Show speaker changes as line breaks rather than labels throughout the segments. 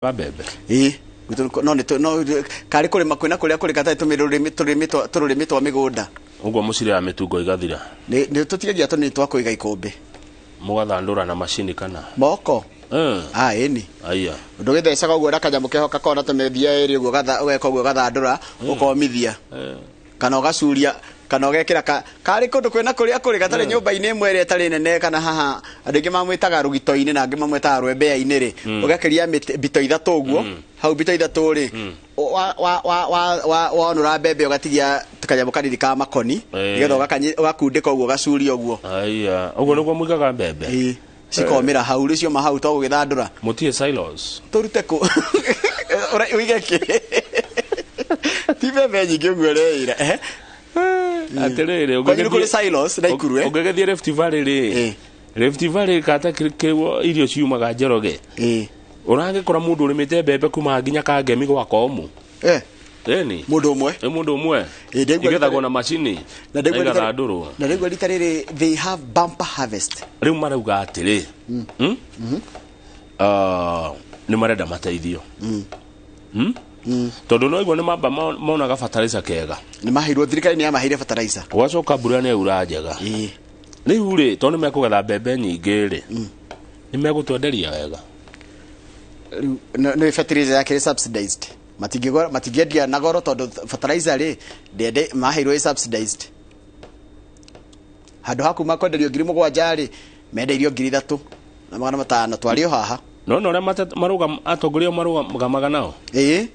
Wa mbembe.
Ĩĩ, gwitũ no nĩ no karĩ kũrĩma kwĩna kũrĩa kũrĩ gatarĩ tũrĩmĩ twa mĩgũnda.
Ũguo mũcirĩaga mĩtungo igathira.
Nĩ tũtigagia tũnini twa kũiga ikũmbĩ.
Mũgathandũra na macini kana?
Moko. Ah, ĩni.
Aya.
Ndũgĩthecaga ũguo na kanyamũ keho gakoragwo na tũmĩthia ĩrĩ ũguo ũgeka ũguo ũgathandũra ũkomithia. Kana ũgacuria kana ũgekĩra ka karĩ kũndũ kwĩna kũrĩa kũrĩ gatarĩ nyũmba-inĩ ĩmwe ĩrĩa ĩtarĩ nene kana haha andũ aingĩ mamwĩtaga rũgito-inĩ na angĩ mamwĩtaga rwembea-inĩ rĩ, ũgekĩria mĩtĩ mbito ithatũ ũguo, hau mbito ithatũ rĩ, wa wa wa wa wa wanũra mbembe ũgatigia kanyamũ kanini ka makoni, nĩgetha ũgakundĩka ũguo, ũgacuria ũguo.
Aya, ũguo nĩguo mũigaga mbembe?
Ĩĩ, cikomĩra hau. Rĩu cioma hau to gũgĩthandũra.
Mũtirĩ silos?
Tũrute kũ? Ũige kĩ? Ti mbembe nyingĩ ũguo ũreĩra. Ehe.
Atĩrĩrĩ,
Kwanyu nĩ kũrĩ silos na ikuru, eh?
Ũngĩgĩthiĩ Rift Valley rĩ, Rift Valley kata kĩrĩo irio ciumaga Njoroge, ũragĩkora mũndũ ũrĩmĩte mbembe kuma nginya Kangemi gwa Komu. Ĩni.
Mũndũ ũmwe?
Ĩ, mũndũ ũmwe.
Ĩ, ndaigua
Igethagwo na macini
na ndaigua
igathandũrwo.
Na ndaigua rita rĩrĩ they have bumper harvest.
Rĩu marauga atĩrĩ, Ah, nĩ marenda mateithio. Tondũ no igua nĩ mamba monaga fertilizer kega.
Nĩ maheirwo, thirikari nĩ yamaheire fertilizer.
Gwacoka mbura nĩ yaura njega. Rĩu rĩ, tondũ nĩ mekũgetha mbembe nyingĩ rĩ, nĩ megũtwenderia wega.
Rĩu nĩ fertilizer yakĩrĩ subsidized, matingĩgũra, matingĩendia na goro, tondũ fertilizer rĩ ndende maheirwo ĩ subsidized. Handũ ha kuma kwenderio 7,000 rĩ, mendeirio 3,500. Twarĩ o haha.
No na ũrĩa atongoria marũgamaga nao.
Ĩĩ,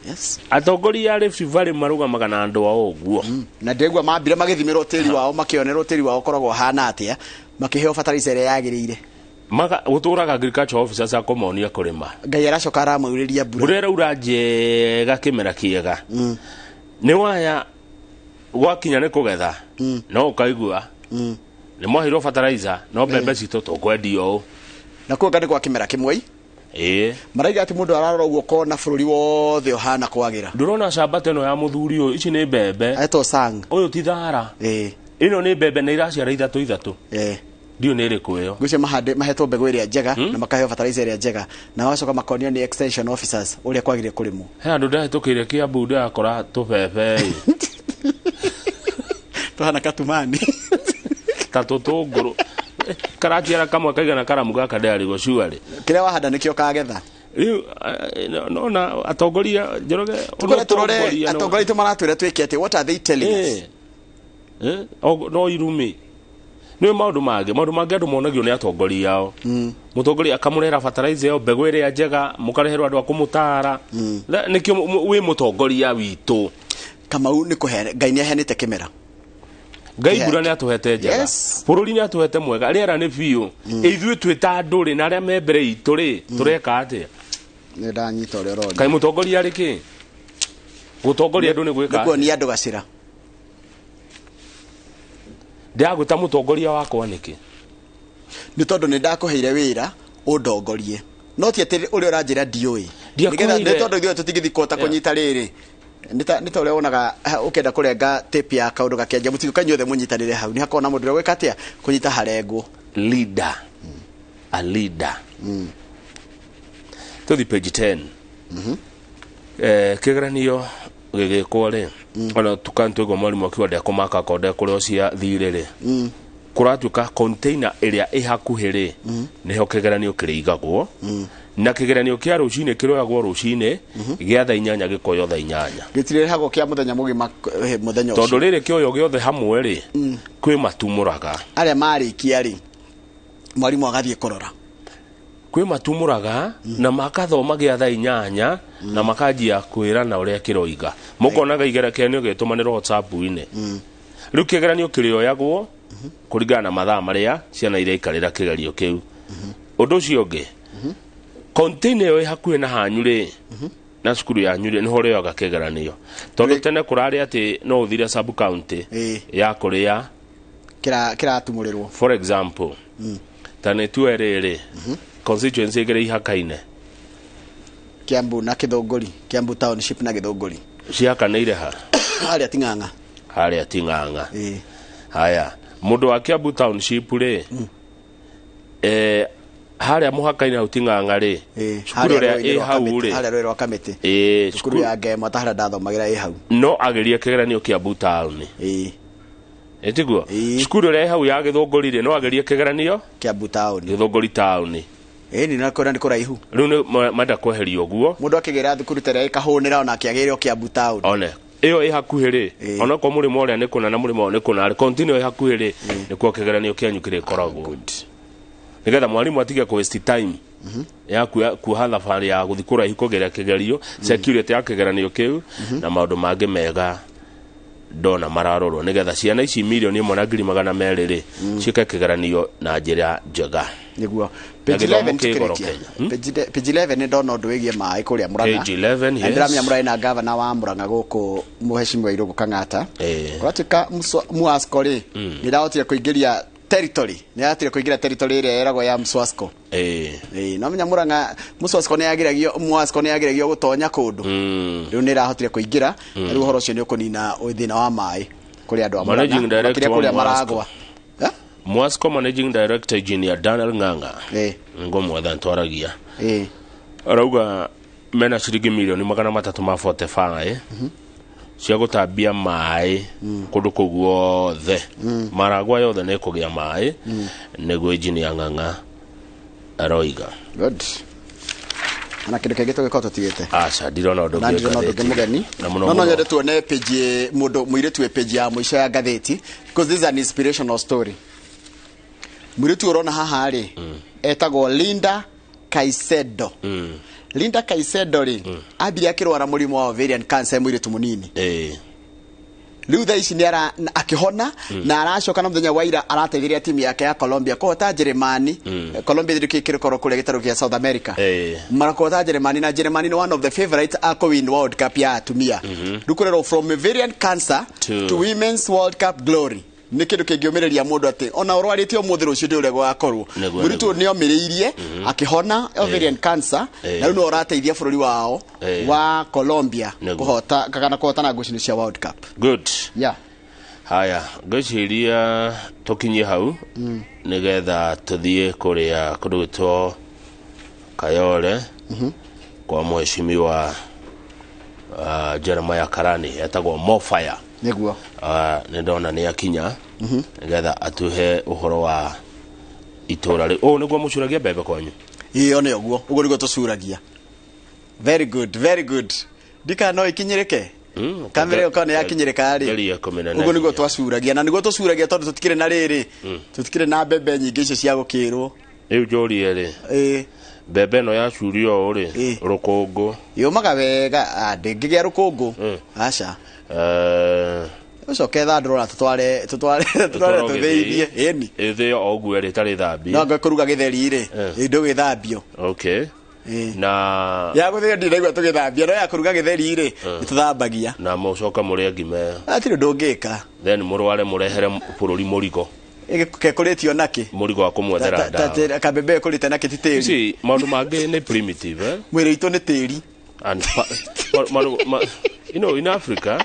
yes.
Atongoria a Rift Valley marũgamaga na andũ ao ũguo.
Na ndĩgua mambire magĩthimĩrwo tĩri wao, makĩonerwo tĩri wao ũkoragwo ũhana atĩa, makĩheo fertilizer ĩrĩa yagĩrĩire.
Maga gũtũraga agriculture officers a kũmonia kũrĩma.
Ngai aracoka aramũurĩria mbura.
Mbura ĩraura njega, kĩmera kĩega nĩ waya, gwakinya nĩ kũgetha no ũkaigua nĩ mwaheirwo fertilizer, no mbembe citũ tũkwendio ũũ.
Na kuo nĩ kwa kĩmera kĩmwe. Maraiga atĩ mũndũ ararora ũguo kona bũrũri wothe ũhana kwagĩra.
Ndũrona cambata ĩno ya mũthuri ũyũ? Ici nĩ mbembe.
Etwo Sang.
Ũyũ ti thara. Ĩno nĩ mbembe na iraciara ithatũ ithatũ. Ndiũ nĩ ĩrĩkũ ĩyo.
Ngwĩciria mahande mahetwo mbegũ ĩrĩa njega na makaheo fertilizer ĩrĩa njega, na magacoka makonio nĩ extension officers ũrĩa kwagĩrĩire kũrĩmwo.
He handũ ndahĩtũkĩire Kĩambu, ndĩrakora tũbebe ĩ.
Tũhana katumani.
Ta tũtũngũrũ. Karaciara kamwe kaigana karamu gaka, ndĩrarigwo cuarĩ.
Kĩrĩa wahanda nĩkĩo kagetha.
Rĩu nona atongoria, Njoroge.
Tukore tũrore
ũtongoria
atongoria aitũ maratwĩra twĩke atĩ, what are they telling us?
No irumi nĩ maũndũ mangĩ, maũndũ mangĩ andũ monagio nĩ atongoria ao. Mũtongoria akamũrehera fertilizer ĩyo, mbegũ ĩrĩa njega, mũkareherwo andũ a kũmũtara. Nĩkĩo wĩ mũtongoria witũ.
Kamau, nĩ kũhe Ngai nĩ aheanĩte kĩmera.
Ngai mbura nĩ atũhete njega. Bũrũri nĩ atũhete mwega, rĩera nĩ biũ. Ithuĩ twĩ ta andũ rĩ, na arĩa me mbere itũ rĩ, tũreka atĩa?
Nĩ ndanyita ũrĩa ũroria.
Kaĩ mũtongoria arĩ kĩ? Gũtongoria andũ nĩ gwĩka
nĩ
atĩa?
Kuonia andũ gacĩra.
Ndĩragwĩta mũtongoria wakwa nĩkĩ?
Nĩ tondũ nĩ ndakũheire wĩra ũndongorie, no ti atĩ ũrĩa ũranjĩra ndiũĩ.
Ndiakũheire.
Nĩgetha, nĩ tondũ ithuĩ tũtingĩthiĩ kũhota kũnyita rĩrĩ, nĩ ta ũrĩa wonaga ũkĩenda kũrenga tape ya kaũndũ gakĩanjia, mũtigũka inyuothe mũnyitanĩre hau, nĩ hakoragwo na mũndũ ũrĩa gwĩka atĩa, kũnyita harengwo.
Leader, a leader. Tũthi page 10. Kĩgeranio gĩgĩkwo rĩ, ona tukantwĩgwo mwarimũ akiuga ndekũmaka akorwo ndekũrĩa cia thirĩ rĩ, kũratuĩka container ĩrĩa ĩ hakuhĩ rĩ, nĩho kĩgeranio kĩrĩigagwo, na kĩgeranio kĩa rũcinĩ kĩroyagwo rũcinĩ, gĩa thaa 8 gĩkoywo thaa 8.
Gĩtirĩrehagwo kĩa mũthenya mũgima, mũthenya
tondũ
ũcio.
Rĩrĩ kĩoyo gĩothe hamwe rĩ, kwĩ matumũraga.
Arĩa marĩkia rĩ, mwarimũ agathiĩ kũrora.
Kwĩ matumũraga na makathoma gĩa thaa 8 na makanjia kwĩrana ũrĩa kĩroiga, mũkonaga igerekanio gĩtũmanĩrwo WhatsApp-inĩ. Rĩu kĩgeranio kĩrĩoyagwo kũringana na mathaa marĩa ciana iraikarĩra kĩgerio kĩu. Ũndũ ũcio ũngĩ, container ĩyo ĩ hakuhĩ na hanyu rĩ, na cukuru yanyu rĩ, nĩho ũrĩoyaga kĩgeranio, tondũ tene kũrarĩ atĩ no ũthire sub county ya kũrĩa
Kĩratumũrĩrwo.
For example, ta nĩ tue rĩrĩ, constituency igĩrĩ ihakaine.
Kiambu na Gĩthũngũri, Kiambu Township na Gĩthũngũri.
Cihakanĩire ha?
Harĩa Ting'ang'a.
Harĩa Ting'ang'a.
Ĩĩ.
Haya, mũndũ wa Kiambu Township rĩ, Harĩa mũhaka-inĩ hau Ting'ang'a rĩ,
Ĩĩ,
cukuru
harĩa
ĩrĩa
rũĩ-inĩ
ĩ
rwa
hau
Kamĩtĩ-
rĩ,
harĩa rũĩ rwa Kamĩtĩ,
ĩĩ,
cukuru
cukuru
ya Ngema ta harĩa ndathomagĩra ĩ hau.
No agerie kĩgeranio Kiambu taũni.
Ĩĩ.
Ĩtiguo?
Ĩĩ.
Cukuru ĩrĩa ĩ hau ya Gĩthũngũri rĩ, no agerie kĩgeranio
Kiambu taũni.
Gĩthũngũri taũni.
Ĩĩ, ni nakwĩra nĩ kũraihu.
Rĩu nĩ menda kweheria ũguo.
Mũndũ akĩgĩra thukuru ta ĩrĩa ĩkahũnĩra ona akĩagĩrĩo Kiambu taũni.
One ĩyo ĩ hakuhĩ rĩ,
Ĩĩ.
onokorwo mũrĩmo ũrĩa nĩ kũna na mũrĩmo ũyũ nĩ kũna rĩ, continue ĩ hakuhĩ rĩ, nĩkuo kĩgeranio kĩanyu kĩrĩkoragwo, nĩgetha mwarimũ atige kũ waste time ya kuoha thabarĩ ya gũthiĩ kũraihu kũgeria kĩgerio, security ya kĩgeranio kĩu na maũndũ mangĩ mega ndona mararorwo, nĩgetha ciana ici 1,200,000 rĩ, ciĩke kĩgeranio na njĩra njega.
Nĩguo.
Na
Page
gĩthomo
11
kĩ goro
tukĩrĩkia.
Kenya. Hmm?
Page 11 nĩ ndona ũndũ wĩgiĩ maĩ kũrĩa Murang'a.
Page 11,
Na
yes.
ndĩramenya mũrarĩ na gavana wa Murang'a gũkũ, mũhecimiwa Irũngũ Kang'ata. Kũratuĩka Muasco rĩ, nĩ ĩrahotire kũingĩria territory, nĩ ĩrahotire kũingĩra territory ĩrĩa ĩragwo ya Mswasco. Ĩĩ, no menya Murang'a Mswasco nĩ yagiragio, Muasco nĩ yagiragio gũtonya kũndũ. Rĩu nĩ ĩrahotire kũingĩra, na rĩu ũhoro ũcio nĩ ũkũnina thĩna wa maĩ kũrĩ andũ a Murang'a,
Managing Director
makĩria
wa
kũrĩa
Muasco.
maragwa. Eh?
Mwasco Managing Director Engineer Daniel Ng'ang'a, ngo mwatha ntwaragia, arauga mena ciringi 345,000,000 cia gũtambia maĩ kũndũ kũu guothe. Maragwa yothe nĩ kũgĩa maĩ, nĩguo Engineer Ng'ang'a aroiga.
Good. Na kĩndũ kĩngĩ tũgĩkorwo tũtigĩte?
Aca, ndirona ũndũ
Na
ũngĩ
ndirona ũndũ ũngĩ
ngathĩti.
Mũgeni.
Na mũno
No no
mũno.
Nyende tuone page, mũndũ mũirĩtu wĩ page ya mũico ya ngathĩti, because this is an inspirational story. Mũirĩtu ũrona haha rĩ, etagwo Linda Caicedo. Linda Caicedo rĩ, ambire akĩrwara mũrimũ wa ovarian cancer e mũirĩtu mũnini. Rĩu thaa ici nĩ ara akĩhona na aracoka, na mũthenya wa ira arateithĩrĩria timu yake ya Colombia kũhota Jeremani. Colombia thirĩ kĩrĩkorwo kũrĩa gĩtarũ kĩa South America, marakũhota Jeremani, na Jeremani nĩ one of the favorites a kũwin World Cup ya atumia. Rĩu kũrerwo from ovarian cancer to Women's World Cup glory nĩ kĩndũ kĩngĩũmĩrĩria mũndũ atĩ ona ũrwarĩte ũmũthĩ, rũciũ ndĩ ũrĩa gũgakorwo. Mũirĩtu ũyũ nĩ omĩrĩirie akĩhona ovarian cancer, na rĩu no ũrateithia bũrũri wao wa Colombia kũhota kana kũhotana ngucanio cia World Cup.
Good. Haya, ngwĩciria tũkinyie hau nĩgetha tũthiĩ kũrĩa kũndũ gwĩtwo Kayole kwa mheshimiwa Jeremiah Karani, etagwo Mofire. Nĩ ndona nĩ akinya, nĩgetha atũhe ũhoro wa itũra rĩ. Ũũ nĩguo mũcuragia mbembe kwanyu?
Ĩyo nĩ ũguo, ũguo nĩguo tũcuragia. Very good, very good. Ndikana no ikinyĩrĩke. Kamera ĩyo kana yakinyĩrĩka rĩ,
Geria kũmĩnenehia.
Ũguo nĩguo twacuragia, na nĩguo tũcuragia tondũ tũtikĩrĩ na rĩrĩ, tũtikĩrĩ na mbembe nyingĩ icio cia gũkĩrwo.
Rĩu njũrie rĩ, mbembe ĩno yacurio ũũ rĩ, rũkũngũ?
Yũmaga wega. Ah, ndĩngĩgĩa rũkũngũ. Aca. Ũcoke thandũro na tũtware tũtware tũtware tũthĩithie, ĩni.
Ĩthĩo o ũguo ĩrĩ ĩtarĩ thambie?
No kũruga gĩtheri rĩ, ndũgĩthambio.
Na
Ya gũthĩo ndinaigua tũgĩthambia, no ya kũruga gĩtheri rĩ, nĩ tũthambagia.
Na mũcoka mũrĩe ngima ĩyo?
Hatirĩ ũndũ ũngĩka.
Then mũrware mũrehere bũrũri mũrigo.
Kekũrĩtio nakĩ?
Mũrigo wa kũmwethera ndawa.
Kambembe ĩkũrĩte nakĩ ti tĩri?
See, maũndũ mangĩ nĩ primitive, eh?
Mwĩrĩ witũ nĩ tĩri.
And in Africa.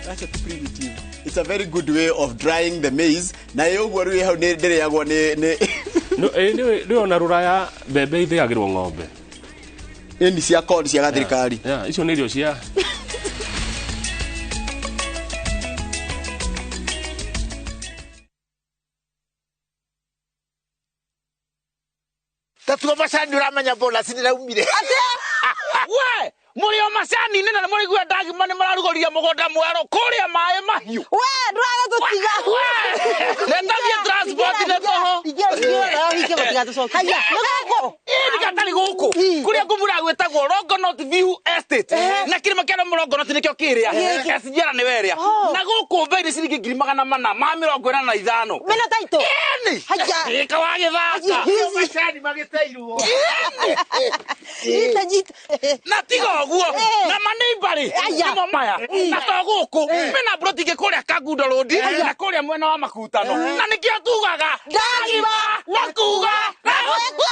That's a primitive. It's a very good way of drying the maize. Na ĩ ũguo rĩu ĩ hau nĩ ndĩrĩagwo nĩ
No, nĩ ona rũraya mbembe ithĩagĩrwo ng'ombe.
Ĩni, cia corn cia gathirikari.
Yeah, icio nĩ irio cia
Tatuo macani, ũramenya bonus nĩraumire.
We mũrĩ o macani-inĩ na nĩ mũraigua ndagima nĩ mararugũria mũgũnda mwerũ kũrĩa maĩ mahiũ.
We ndũraga tũtiga.
Netathie transport nĩ tũhũ.
Haya, nĩ gũkũ.
Ĩni gatarĩ gũkũ kũrĩa ngũmura gwĩtagwo Longonot View Estate, na kĩrĩma kĩa Longonot nĩkĩo kĩrĩa SGR nĩ werĩa, na gũkũ bei nĩ ciringi 485,000.
Mena taito.
Ĩni.
Haya.
Ĩka wa gĩthaka.
Macani magĩteirwo.
Nyita, nyita.
Na tiga ũguo, na maneiba rĩ,
Aya.
nĩmo maya, na to gũkũ mena broti ingĩ kũrĩa Kangundo Road na kũrĩa mwena wa Makutano, na nĩkĩo tugaga
Ndagima
na kuga na
na gwĩka.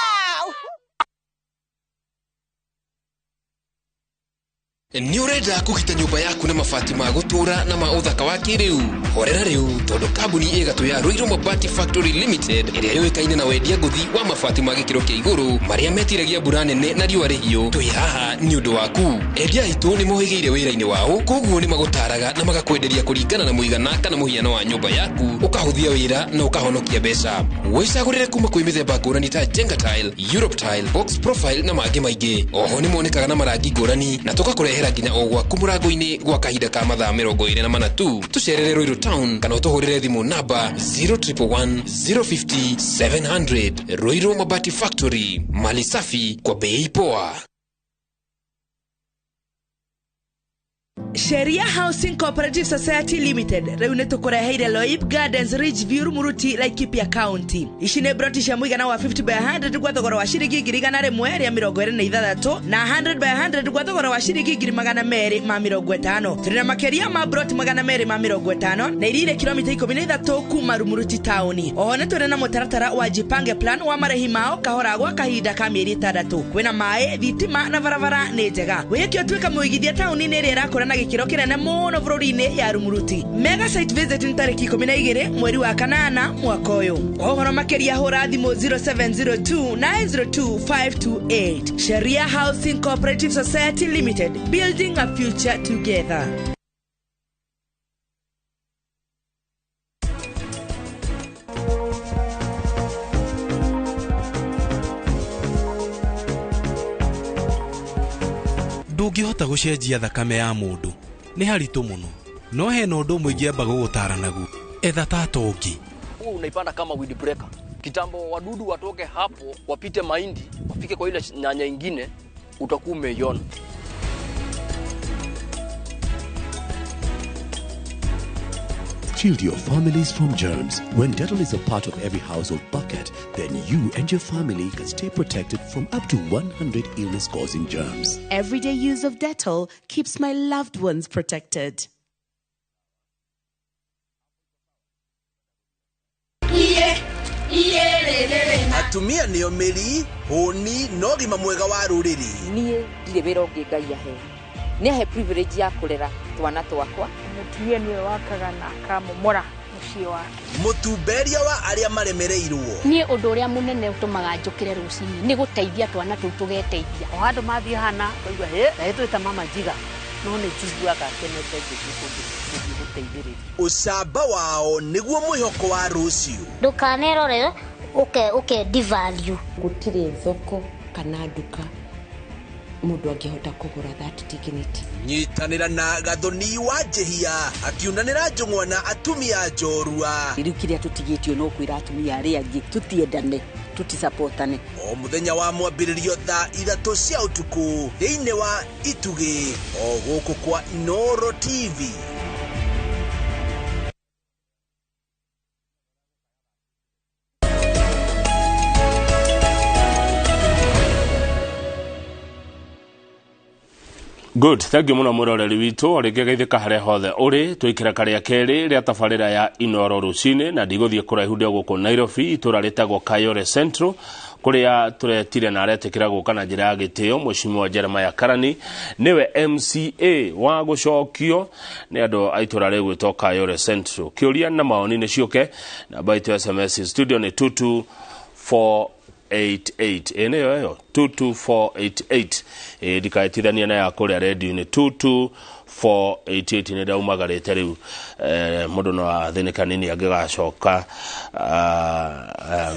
Nĩ ũrenda kũgita nyũmba yaku na mabati ma gũtũũra na ma ũthaka wa kĩrĩu? Horera rĩu, tondũ kambuni ĩgatũ ya Ruiru Mabati Factory Limited, ĩrĩa yũĩkaine na wendia ngũthi wa mabati ma gĩkĩro kĩa igũrũ marĩa metiragia mbura nene na riũa rĩhiũ, twĩ haha nĩ ũndũ waku. Endia aitũ nĩ mohĩgĩire wĩra-inĩ wao, koguo nĩ magũtaraga na magakwenderia kũringana na mũigana kana mũhiano wa nyũmba yaku, ũkahũthia wĩra na ũkahonokia mbeca. Wĩcagũrĩre kuma kwĩ mĩthemba ngũrani ta Jenga Tile, Europe Tile, Box Profile na mangĩ maingĩ. Oho nĩ monekaga na marangi ngũrani na tũgakũrehera nginya o gwaku mũrango-inĩ gwa kahinda ka mathaa 24 tu. Tũcerere Ruiru Town kana ũtũhũrĩre thimũ namba 0111 050 700. Ruiru Mabati Factory, mali safi kwa bei poa.
Sheria Housing Cooperative Society Limited rĩu nĩ tũkũreheire Loip Gardens Ridgeview Rumuruti, Laikipia County. Ici nĩ broti cia mũigana wa 50 by 100 gwa thogora wa ciringi 126,000 na 100 by 100 gwa thogora wa ciringi 250,000. Tũrĩ na makĩria ma broti 250 na irire kilomita 13 kuma Rumuruti taũni. Oho nĩ tũrĩ na mũtaratara wa Jipange Plan wa marĩhi mao kahora gwa kahinda ka mĩeri 6. Kwĩna maĩ, thitima na barabara nĩ njega. Wĩke ũtuĩka mũigithia taũni-inĩ ĩrĩa ĩrakũra na gĩkĩro kĩnene mũno bũrũri-inĩ ya Rumuruti. Mega site visit nĩ tarĩki 12 mweri wa kanana mwaka ũyũ. Kwa ũhoro makĩria hũra thimũ 0702 902 528. Sheria Housing Cooperative Society Limited, building a future together.
Ndũngĩhota gũcenjia thakame ya mũndũ, nĩ haritũ mũno, no hena ũndũ ũmwe ingĩamba gũgũtara naguo: etha tata ũngĩ.
Huu unaipanda kama weed breaker. Kitambo wadudu watoke hapo wapite mahindi wafike kwa ile nyanya ingine, utakuwa umeiona.
Shield your families from germs. When Dettol is a part of every household bucket, then you and your family can stay protected from up to 100 illness-causing germs.
Everyday use of Dettol keeps my loved ones protected.
Atumia nĩo mĩri hũni na ũgima mwega wa rũrĩrĩ.
Niĩ ndirĩ wĩra ũngĩ Ngai ahe, nĩ ahe privilege ya kũrera twana twakwa.
Mũtumia nĩwe wakaga na akamomora mũciĩ wake.
Mũtumberia wa arĩa maremereirwo.
Niĩ ũndũ ũrĩa mũnene ũtũmaga njũkĩre rũcinĩ nĩ gũteithia twana tũu tũgeteithia.
O handũ mathiĩ hana ũkaigua hĩ na ĩtwĩta mama njiga, no nĩ njiguaga ngenete ngĩthiĩ kũndũ gũthiĩ gũteithĩrĩria.
Ũcamba wao nĩguo mwĩhoko wa rũciũ.
Ndũkanerore ũke devalue.
Gũtirĩ thoko kana nduka mũndũ angĩhota kũgũra that dignity.
Nyitanĩra na Gathoni wa Njĩhia akiunanĩra njũng'wa na atumia njorua.
Rĩu kĩrĩa tũtigĩtio no kwĩra atumia arĩa angĩ tũtiendane, tũtisapotane.
O mũthenya wa mwambĩrĩrio thaa 3 cia ũtukũ thĩinĩ wa Itugĩ, o gũkũ kwa Inooro TV.
Good, thank you muno mwiroreri witũ. Rĩngĩ geithĩka harĩa hothe ũrĩ, twĩkĩra karĩa kerĩ rĩa tabarĩra ya Inooro rũcinĩ, na ndigũthiĩ kũraihu ndĩ gũkũ Nairobi, itũra rĩtagwo Kayole Central, kũrĩa tũretire na aretĩkĩra gũka na njĩra ya gĩtĩo Mheshimiwa Jeremiah Karani, nĩwe MCA wa gũcokio nĩ andũ a itũra rĩgwĩtwo Kayole Central. Kĩũria na maoni nĩ ciũke, namba itũ SMS studio nĩ 22488. Ĩ nĩyo ĩyo 22488. Ĩ ndikaĩtithania na ya kũrĩa redio-inĩ 22488 nĩ ndaumagarĩte rĩu. Mũndũ no athĩnĩka nini angĩgacoka,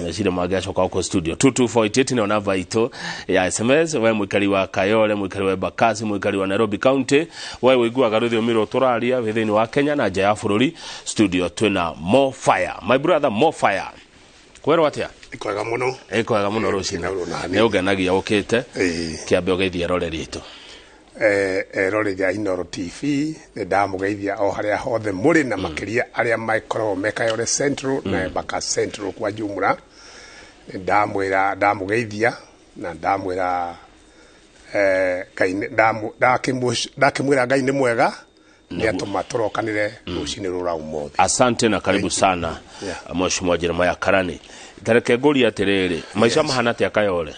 meciria mangĩgacoka gũkũ studio. 22488 nĩyo namba itũ ya SMS. We mũikari wa Kayole, mũikari wa Embakasi, mũikari wa Nairobi County, we wĩiguaga rũthiomi rũrũ tũraria wĩ thĩinĩ wa Kenya na nja ya bũrũri, studio twĩna Mo Fire, my brother Mo Fire. Kwĩrwo atĩa?
Kwega mũno.
Kwega mũno rũcinĩ. Nĩ ũngenagia ũkĩte. Kĩambe ũgeithie eroreri aitũ.
Eroreri a Inooro TV nĩ ndamũgeithia o harĩa hothe mũrĩ, na makĩria arĩa makoragwo me Kayole Central na Embakasi Central kwa jumla. Nĩ ndamwĩra ndamũgeithia na ndamwĩra ndakĩmwĩra Ngai nĩ mwega, nĩ atũma tũrokanĩre rũcinĩ rũra ũmũthĩ.
Asante na karibu sana Mheshimiwa Jeremiah Karani. Tareke ngũrie atĩrĩrĩ, maica mahana atĩa Kayole?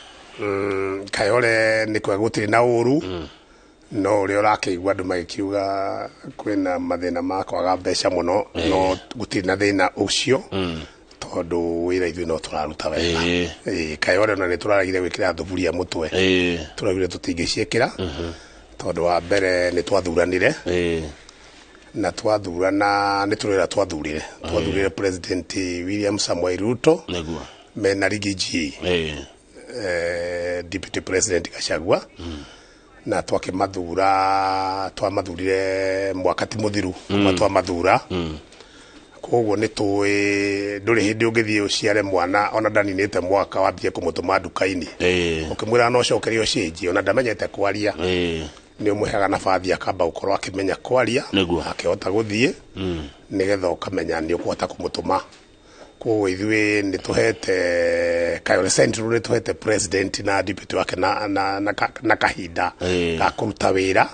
Kayole nĩ kwega, gũtirĩ na ũru. No ũrĩa ũrakĩigua andũ magĩkiuga kwĩna mathĩna ma kwaga mbeca mũno, no gũtirĩ na thĩna ũcio tondũ wĩra ithuĩ no tũraruta wega. Ĩĩ, Kayore ona nĩ tũraragire gwĩkĩra thuburia mũtwe, tũraugire tũtingĩciĩkĩra tondũ wa mbere nĩ twathuranire, na twathurana nĩ tũrĩra twathurire President William Samoei Ruto mena Riggy G, Deputy President Gachagua, na twakĩmathura, twamathurire mwaka ti mũthiru kuma twamathura. Koguo nĩ tũĩ ndũrĩ hĩndĩ ũngĩthiĩ ũciare mwana ona ndaninĩte mwaka wambie kũmũtũma nduka-inĩ ũkĩmwĩra no cokerio cĩnji ona ndamenyete kwaria. Nĩ ũmũheaga nabathi akamba gũkorwo akĩmenya kwaria, akĩhota gũthiĩ, nĩgetha ũkamenya nĩ ũkũhota kũmũtũma. Koguo ithuĩ nĩ tũhete Kayole Central, nĩ tũhete president na deputy wake na kahinda ga kũruta wĩra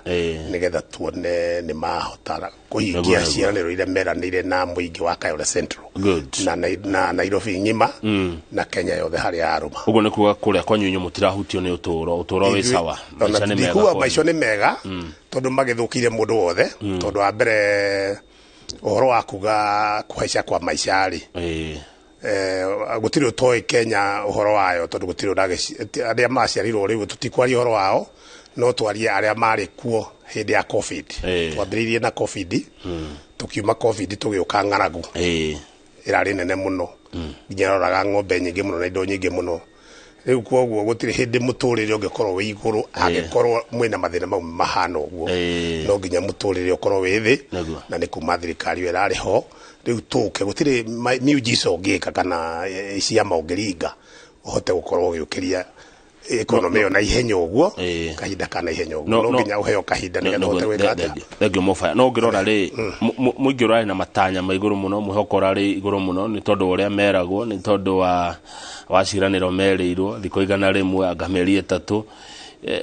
nĩgetha tuone nĩ mahota kũhingia ciĩranĩro iria meranĩire na mũingĩ wa Kayole Central na Nairobi ng'ima na Kenya yothe harĩa arũma.
Ũguo nĩ kuga kũrĩa kwanyu inyuĩ mũtirahutio nĩ ũtũũro, ũtũũro wĩ sawa?
Ona
Maica nĩ mega
ndikuga
kwanyu.
Maica nĩ mega tondũ magĩthũkire mũndũ wothe, tondũ wa mbere ũhoro wa kuga kũhaica kwa maica rĩ, gũtirĩ ũtoĩ Kenya ũhoro wayo, tondũ gũtirĩ arĩa maciarirwo rĩu tũtikwaria ũhoro wao, no twarie arĩa marĩ kuo hĩndĩ ya COVID. Twambĩrĩirie na COVID, tũkiuma COVID tũgĩũka ng'aragu ĩrarĩ nene mũno nginya roraga ng'ombe nyingĩ mũno na indo nyingĩ mũno. Rĩu koguo gũtirĩ hĩndĩ mũtũrĩre ũngĩkorwo wĩ igũrũ angĩkorwo mwĩna mathĩna mau mahana ũguo. No nginya mũtũrĩre ũkorwo wĩ thĩ, na nĩ kuma thirikari ĩyo ĩrarĩ ho rĩu tũke gũtirĩ miujiza ũngĩka kana ciama ũngĩringa ũhote gũkorwo ũgĩũkĩria economy ĩyo na ihenya ũguo, kahinda ka na ihenya ũguo. No nginya ũheo kahinda nĩgetha ũhote gwĩka atĩa.
Thengiũ mũbaya. No ũngĩrora rĩ, mũingĩ ũrarĩ na matanya ma igũrũ mũno, mwĩhoko ũrarĩ igũrũ mũno nĩ tondũ wa ũrĩa meragwo, nĩ tondũ wa ciĩranĩro merĩirwo thikũ 100 anga mĩeri 3.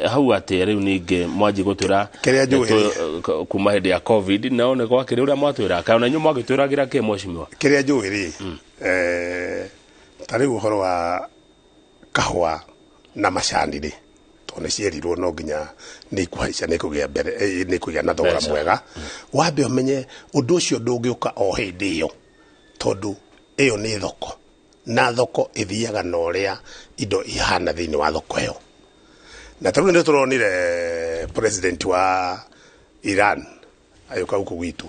Hau atĩ rĩu ningĩ mwanji gũtwĩra
Kĩrĩa njũĩ
kuma hĩndĩ ya COVID no nĩ gwakĩrĩ ũrĩa mwatwĩra, kana ona inyuĩ mwagĩtwĩragĩra kĩ, mheshimiwa?
Kĩrĩa njũĩ rĩ, ta rĩu ũhoro wa kahũa na macani rĩ, tondũ nĩ cierirwo no nginya nĩ ikũhaica, nĩ ikũgĩa mbere, nĩ ikũgĩa na thogora
Mbeca.
mwega. Wambe ũmenye ũndũ ũcio ndũngĩũka o hĩndĩ ĩyo, tondũ ĩyo nĩ thoko, na thoko ĩthiaga na ũrĩa indo ihana thĩinĩ wa thoko ĩyo. Na tarĩu nĩ tũronire president wa Iran agĩũka gũkũ gwitũ.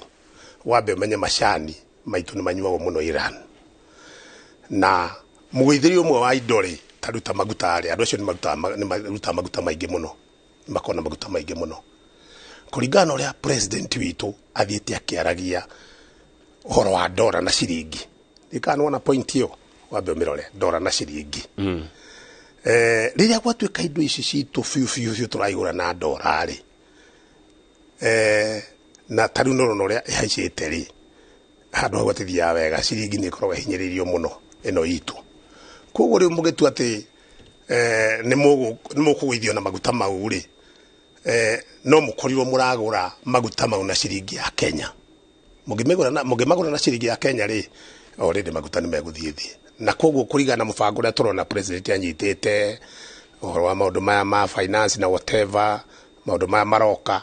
Wambe ũmenye macani maitũ nĩ manyuagwo mũno Iran, na mũgũithĩria ũmwe wa indo rĩ, ta rĩu ta maguta rĩ, andũ acio nĩ marutaga maguta maingĩ mũno, nĩ makoragwo na maguta maingĩ mũno. Kũringana na ũrĩa president witũ athiĩte akĩaragia ũhoro wa ndora na ciringi, ndikana nĩwona point ĩyo, wambe ũmĩrore, ndora na ciringi. Rĩrĩa gwatuĩka indo ici citũ biũ biũ biũ tũraigũra na ndora rĩ, na ta rĩu nĩũrona ũrĩa ĩhaicĩte rĩ, handũ hau hatithiaga wega, ciringi nĩ ĩkoragwo ĩhinyĩrĩirio mũno ĩno itũ. Koguo rĩu mũgĩtua atĩ nĩ mũkũgũithio na maguta mau rĩ, no mũkorirwo mũragũra maguta mau na ciringi ya Kenya. Mũngĩmagũra na ciringi ya Kenya rĩ, already maguta nĩ megũthiĩ thĩ. Na koguo kũringana na mũbango ũrĩa tũrona president anyitĩte ũhoro wa maũndũ maya ma finance na whatever, maũndũ maya maroka,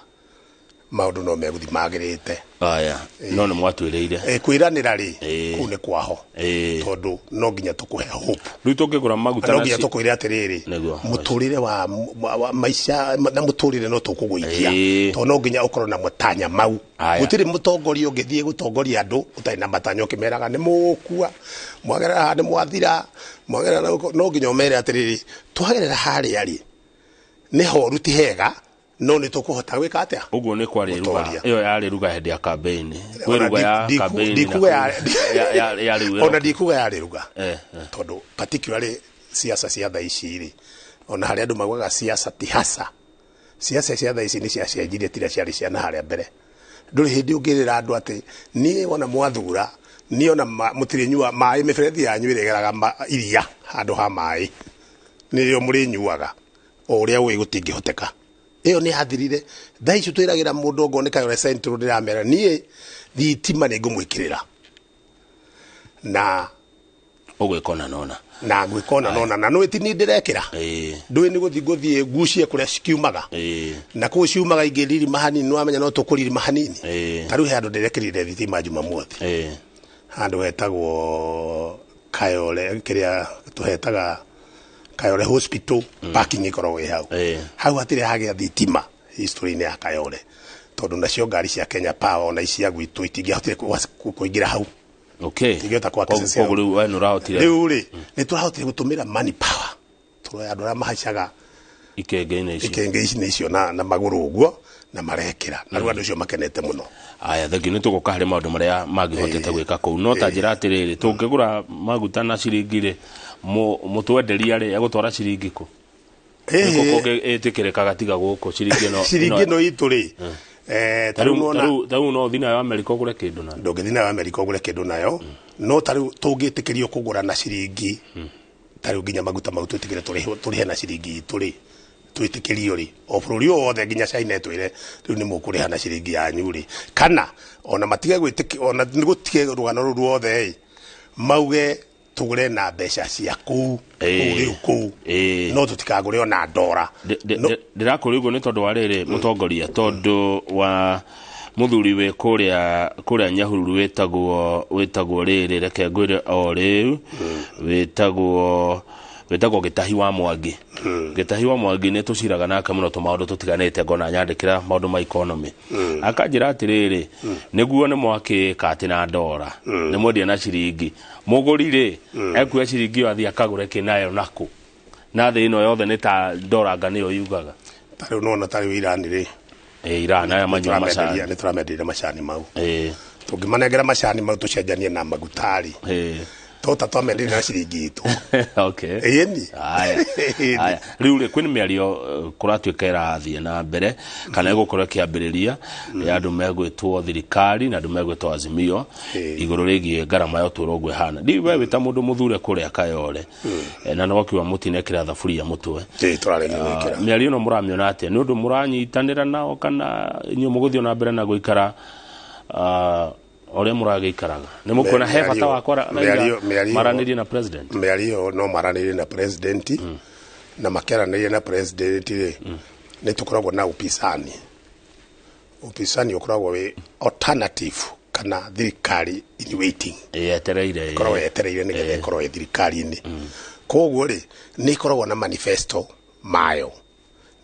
maũndũ no megũthiĩ magĩrĩte.
Aya, no nĩ mwatwĩrĩire.
Kwĩranĩra rĩ, kũu nĩ kwaho, tondũ no nginya tũkũhe hope.
Rĩu tũngĩgũra maguta
no
na
nginya tũkwĩre atĩrĩrĩ, mũtũrĩre wa maica na mũtũrĩre no tũkũgũithia, tondũ no nginya ũkorwo na matanya mau. Gũtirĩ mũtongoria ũngĩthiĩ gũtongoria andũ ũtarĩ na matanya, ũkĩmeraga nĩ mũgũkua, mwagerera haha nĩ mwathira, mwagerera na gũkũ. No nginya ũmere atĩrĩrĩ, twagerera harĩa rĩ, nĩ horu ti hega, no nĩ tũkũhota gwĩka atĩa.
Ũguo nĩ kwarĩ ruga.
Gũtoria.
Ĩyo yarĩ ruga hĩndĩ ya campaign. Kwĩ
Ona
ruga ya campaign na
ndikuga
ya rĩu
ona
ĩroka.
Ndikuga yarĩ ruga, tondũ particularly siasa cia thaa ici rĩ, ona harĩa andũ maugaga siasa ti hasa, siasa cia thaa ici nĩ ciacenjirie, tiria ciarĩ cia na harĩa mbere. Ndũrĩ hĩndĩ ũngĩrĩra andũ atĩ niĩ wona mwathura niĩ ona mũtirĩnyua maĩ, mĩberethi yanyu ĩrĩgeraga iria handũ ha maĩ nĩrĩo mũrĩnyuaga, o ũrĩa ũĩ gũtingĩhoteka. Ĩyo nĩ yathirire. Thaa ici twĩragĩra mũndũ ongorwo nĩ Kayole Central, ndĩramera niĩ thitima nĩ ngũmwĩkĩrĩra na
Ũgwĩka ona nona.
Na ngwĩka ona nona, na nĩ ti niĩ ndĩrekĩra. Ndũĩ nĩ gũthiĩ ngũthiĩ ngucie kũrĩa cikiumaga, na kũu ciumaga ingĩririma hanini, nĩwamenya no tũkũririma hanini. Ta rĩu he handũ ndĩrekĩrire thitima Jumamothi, handũ hetagwo Kayole, kĩrĩa tũhetaga Kayole Hospital parking ĩkoragwo ĩ hau. Hau hatirĩ hagĩa thitima history-inĩ ya Kayole, tondũ nacio ngari cia Kenya Power ona ici cia gwitũ itingĩahotire kũingĩra hau. Itingĩhota kwa access
Koguo
hau.
rĩu we nĩ ũrahotire.
Rĩu rĩ, nĩ tũrahotire gũtũmĩra money power, tũroya andũ arĩa mahaicaga
ikenge-inĩ icio.
Ikenge-inĩ icio na magũrũ ũguo, na marekĩra, na rĩu andũ acio makenete mũno.
Aya, thengiũ. Nĩ tũgũka harĩ maũndũ marĩa mangĩhotete gwĩka kũu, no ta njĩra atĩrĩrĩ, tũngĩgũra maguta na ciringi rĩ, mũtwenderia rĩ egũtwara ciringi kũ? Nĩkũ kũngĩ ĩtĩkĩrĩkaga tiga gũkũ ciringi ĩno?
Ciringi ĩno itũ rĩ, ta rĩu nĩwona-
Ta rĩu no ũthiĩ nayo Amerika ũgũre kĩndũ nayo?
Ndũngĩthiĩ nayo Amerika ũgũre kĩndũ nayo, no ta rĩu tũngĩtĩkĩrio kũgũra na ciringi, ta rĩu nginya maguta mau twĩtĩkĩre tũrĩhe na ciringi itũ rĩ, twĩtĩkĩrio rĩ, o bũrũri o wothe nginya China ĩtwĩre rĩu nĩ mũkũrĩha na ciringi yanyu rĩ, kana ona matige gwĩtĩki, ona nĩ gũtige rũgano rũu ruothe ĩ, mauge tũgũre na mbeca cia kũu kũu rĩu kũu, no tũtikagũre ona ndora.
Ndĩrakũria ũguo nĩ tondũ wa rĩrĩ, mũtongoria, tondũ wa mũthuri wĩ kũrĩa Nyahururu wĩtagwo rĩrĩ, reke ngwĩre o rĩu, wĩtagwo Gĩtahi wa Mwangi. Gĩtahi wa Mwangi nĩ tũciraga nake mũno tũmaũndũ tũtiganĩte, ngona nyandĩkĩra maũndũ ma economy, akanjĩra atĩrĩrĩ, nĩguo nĩ mwakĩka atĩ na ndora nĩ mwendia na ciringi, mũgũri rĩ ekuoya ciringi ĩyo athiĩ akagũre kĩnayo nakũ, na thĩ ĩno yothe nĩ ta ndora nga nĩyo yugaga.
Ta rĩu nona ta rĩu Iran rĩ,
Iran aya manyua macani.
Nĩ tũramenderia macani mau. Tũngĩmanengera macani mau tũcenjanie na maguta rĩ, tota twamenderia na ciringi itũ. Ĩni.
Aya. Aya. Rĩu rĩ, kwĩna mĩario kũratuĩka ĩrathiĩ na mbere kana ĩgũkorwo ĩkĩambĩrĩria ya andũ megwĩtwo thirikari na andũ megwĩtwo Azimio igũrũ rĩgiĩ ngarama ya ũtũũro ũguo ĩhana. Ndiũĩ we wĩ ta mũndũ mũthure kũrĩa Kayole, na no wakiuga mũtinekĩra thaburia mũtwe.
Ĩĩ, tũraregia gwĩkĩra.
Mĩario ĩno mũramĩona atĩa? Nĩ ũndũ mũranyitanĩra nao kana inyuĩ mũgũthiĩ na mbere na gũikara ũrĩa mũragĩikaraga? Nĩ mũkuona he bata wa kwara Raila maranĩrie na president?
Mĩario no maranĩrie na president, na makĩaranĩria na president rĩ, nĩ tũkoragwo na upisani. Upisani ũkoragwo wĩ alternative kana thirikari in waiting.
Yetereire.
Ĩkoragwo yetereire nĩgetha ĩkorwo ĩ thirikari-inĩ. Koguo rĩ, nĩ ĩkoragwo na manifesto mayo,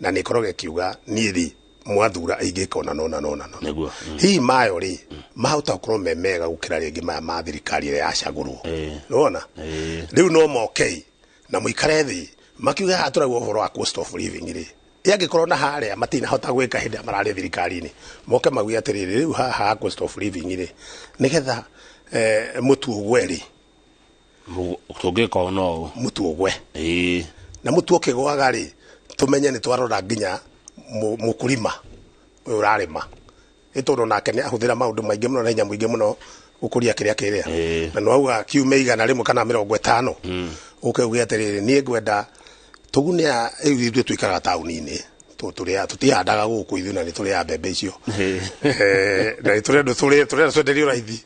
na nĩ ĩkoragwo ĩkiuga niĩ rĩ, mwathura ingĩka ona nona nona nona.
Nĩguo.
Hihi mayo rĩ, mahota gũkorwo me mega gũkĩra rĩngĩ maya ma thirikari ĩrĩa yacagũrwo? Nĩwona rĩu no mokei na mũikare thĩ makiuga haha tũrauga ũhoro wa cost of living rĩ, ĩ angĩkorwo na harĩa matinahota gwĩka hĩndĩ ĩrĩa mararĩ thirikari-inĩ, moke mauge atĩrĩrĩ, rĩu haha cost of living rĩ, nĩgetha mũtu ũgwe rĩ,
Tũngĩka ũũ no ũũ.
Mũtu ũgwe na mũtu ũkĩgwaga rĩ, tũmenye nĩ twarora nginya mũkulima ũyũ ũrarĩma, ĩ tondũ nake nĩ ahũthĩra maũndũ maingĩ mũno na hinya mũingĩ mũno gũkũria kĩrĩa kĩrĩa, na nĩwauga kiume 150, ũke uge atĩrĩrĩ, niĩ ngwenda tũgune rĩu ithuĩ tũikaraga taũni-inĩ, tũrĩa tũtihandaga gũkũ ithuĩ, na nĩ tũrĩaga mbembe icio. Na nĩ tũrenda tũrenda twenderio raithi,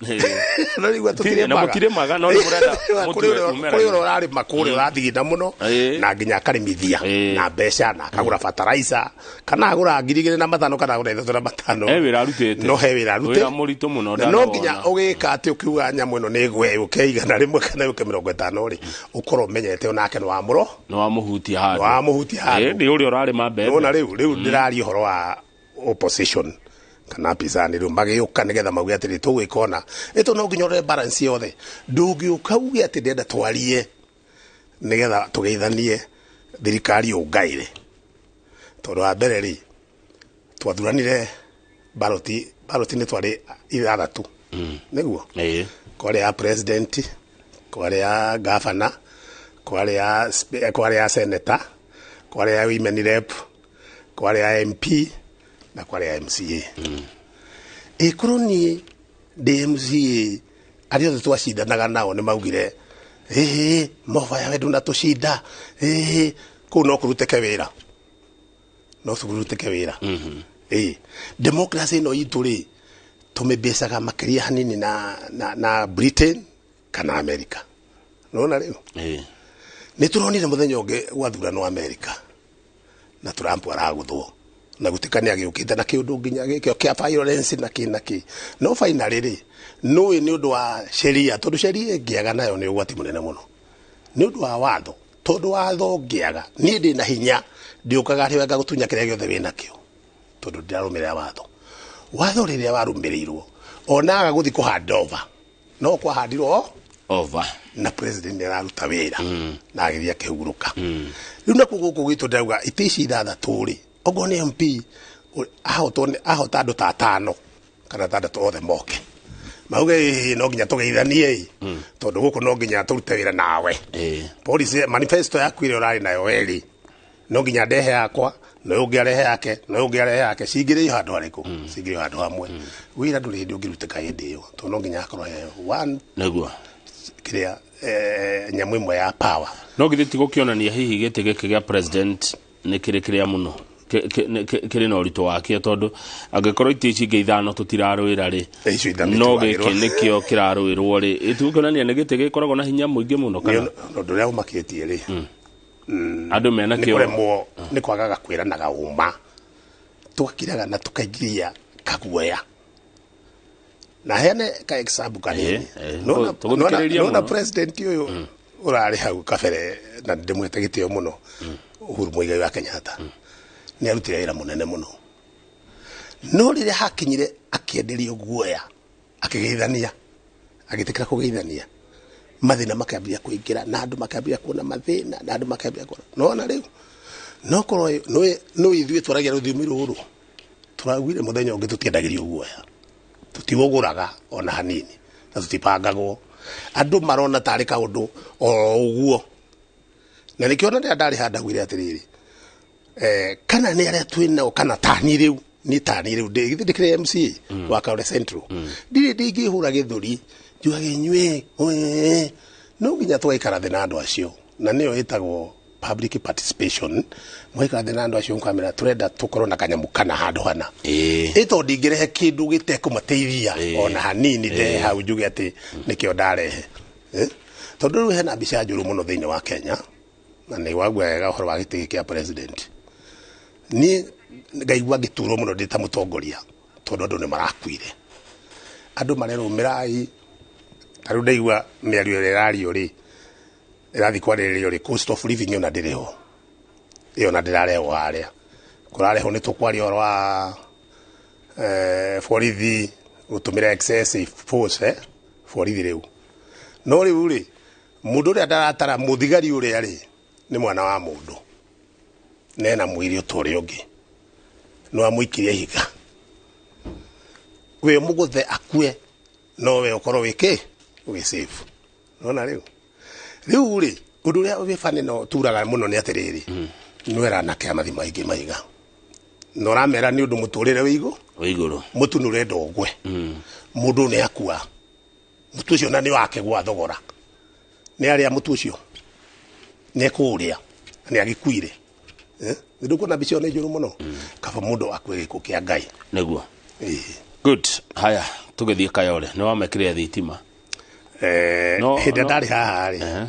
no rĩu
Na mũtirĩmaga, no nĩ mũrenda
kũrĩ
mũtue
ũrĩa
mũmera.
Kũrĩ ũrĩa ũrarĩma kũrĩa ũrathigina mũno, na nginya akarĩmithia na mbeca, na akagũra fertilizer, kana agũra 2500 kana agũra 3500.
He wĩra arutĩte.
No he wĩra arutĩte.
Wĩra mũritũ mũno.
Na no
Ndanawona.
nginya ũgĩka atĩ ũkiuga nyamũ ĩno nĩ ĩgwe yũke 100 kana yũke 50 rĩ, ũkorwo ũmenyete onake nĩ wamũro
Nĩ wamũhutia handũ.
Nĩ wamũhutia handũ.
Nĩ ũrĩa ũrarĩma mbembe.
Nĩwona rĩu ndĩraria ũhoro wa opposition kana apinzani, rĩu magĩũka nĩgetha mauge atĩrĩ, tũgwĩka ona ĩtũ, no nginya ũrore balance yothe. Ndũngĩũka uge atĩ ndĩrenda twarie nĩgetha tũgeithanie thirikari ũngaire, tondũ wa mbere rĩ, twathuranire ballot nĩ twarĩ ithathatũ, nĩguo kwarĩ ya president, kwarĩ ya governor, kwarĩ ya senator, kwarĩ ya women rep, kwarĩ ya MP na kwarĩ ya MCA. Ĩkorwo niĩ ndĩ MCA, arĩa othe twacindanaga nao nĩ maugire ĩĩ mobaya we ndũnatũcinda, ĩĩ kũu no kũrutĩke wĩra, no kũrutĩke wĩra. Ĩĩ democracy ĩno itũ rĩ, tũmĩmbecaga makĩria hanini na Britain kana America. Nona rĩu nĩ tũronire mũthenya ũngĩ gwathurano Amerika na Trump aragũthwo na gũtuĩka nĩ agĩũkĩte na kĩũndũ nginya gĩkĩo kĩa violence na kĩ na kĩ no finally rĩ nũĩ nĩ ũndũ wa sheria tondũ sheria ĩngĩaga nayo nĩ ũgwati mũnene mũno nĩ ũndũ wa watho tondũ watho ũngĩaga niĩ ndĩ na hinya ndiũkaga atĩ ngagũtunya kĩrĩa gĩothe wĩ nakĩo tondũ ndirarũmĩrĩra watho watho rĩrĩa warũmĩrĩirwo onaga gũthiĩ kũhand over no kwahandirwo
over
na president nĩ araruta wĩra na agĩthiĩ akĩhurũka rĩu nakuo gũkũ gwitũ ndĩrauga itĩ ici ithathatũ rĩ okorwo nĩ MP ahota andũ ta atano kana atandatũ othe moke mauge "Ĩĩ, no nginya tũgeithanie ĩ tondũ gũkũ no nginya tũrute wĩra nawe policy manifesto yaku ĩrĩa ũrarĩ nayo werĩ no nginya ndehe yakwa na ũyũ ũngĩ arehe yake na ũyũ ũngĩ arehe yake cingĩrĩio handũ harĩkũ cingĩrĩio handũ hamwe wĩra ndũrĩ hĩndĩ ũngĩrutĩka hĩndĩ ĩyo tondũ no nginya hakorwo he one
nĩguo
kĩrĩa nyamũ ĩmwe ya power
no githĩ ti gũkĩonania hihi gĩtĩ gĩkĩ gĩa president nĩ kĩrĩ kĩrĩa mũno kĩrĩ na ũritũ wakĩo tondũ angĩkorwo itĩ ici ingĩ ithano tũtirarũĩra rĩ
icio ithano
no
itirarũĩrwo.
gĩkĩ nĩkĩo kĩrarũĩrwo rĩ ĩtigũkĩonania nĩ gĩtĩ gĩkoragwo na hinya mũingĩ mũno kana
ũndũ ũrĩa ũmakĩtie rĩ
andũ mena
nĩ
kĩo
kũremwo nĩ kwagaga kwĩranaga ũma tũgakiraga na tũkaingĩria kaguoya na heane ka example kanini
Tũgũthikĩrĩria
nona
mũno.
president ũyũ ũrarĩ hau kabere na ndĩmwete gĩtĩo mũno Uhuru Muigai wa Kenyatta nĩ arutire wĩra mũnene mũno no rĩrĩa hakinyire akĩenderio guoya akĩgeithania agĩtĩkĩra kũgeithania mathĩna makĩambĩrĩria kũingĩra na andũ makĩambĩrĩria kuona mathĩna na andũ makĩambĩrĩria kuona nona rĩu no korwo no ithuĩ twaragia rũthiomi rũrũ tũraugire mũthenya ũngĩ tũtiendagĩrio guoya tũtiũgũraga ona hanini na tũtibangagwo andũ marona tarĩ kaũndũ o ũguo na nĩkĩo ona rĩrĩa ndarĩ handagwire atĩrĩrĩ kana nĩ arĩa twĩ nao kana tani rĩu nĩ tani rĩu githĩ ndĩkĩrĩ MCA wa Kaore Central ndirĩ ndingĩhũra gĩthũri njugage inyuĩ wee. No nginya tũgaikara thĩ na andũ acio na nĩyo ĩtagwo public participation mũgaikara thĩ na andũ acio mũkamera tũrenda tũkorwo na kanyamũ kana handũ hana ĩ tondũ ndingĩrehe kĩndũ gĩtekũmateithia ona hanini ndehe hau njuge atĩ nĩkĩo ndarehe tondũ rĩu hena mbica njũru mũno thĩinĩ wa Kenya na nĩ wagua wega ũhoro wa gĩtĩ gĩkĩ kĩa president niĩ ngaigua ngĩturwo mũno ndĩ ta mũtongoria tondũ andũ nĩ marakuire andũ marerwo mĩrai ta rĩu ndaigua mĩario ĩrĩa ĩrario rĩ ĩrathiĩ kwarĩrĩrio rĩ cost of living ĩyo na ndĩrĩ ho ĩyo na ndĩrarehwo harĩa kũrarehwo nĩ tũkwaria ũhoro wa borithi gũtũmĩra excessive force borithi rĩu no rĩu rĩ mũndũ ũrĩa ndaratara mũthigari ũrĩa rĩ nĩ mwana wa mũndũ nena mwĩrĩ ũta ũrĩa ũngĩ no amũikirie ihiga we mũgũthe akue no we ũkorwo wĩ kĩ wĩ safe nona rĩu rĩu rĩ ũndũ ũrĩa wĩ bani no turaga mũno nĩ atĩrĩrĩ nwera anake a mathi maingĩ maiga na ũramera nĩ ũndũ mũtũrĩre wĩ igũ
wĩ igũrũ
mũtu nĩ ũrenda ũgwe mũndũ nĩ akua mũtu ũcio na nĩ wake gwa thogora nĩ arĩa mũtu ũcio nĩ ekũũrĩa na nĩ agĩkuire nĩ ndũkuona mbica ĩyo nĩ njũru mũno kaba mũndũ akue gĩkuũ kĩa Ngai
nĩguo good haya tũgĩthiĩ Kayole nĩ wamekĩrĩa thitima
hĩndĩ ĩrĩa ndarĩ haha rĩ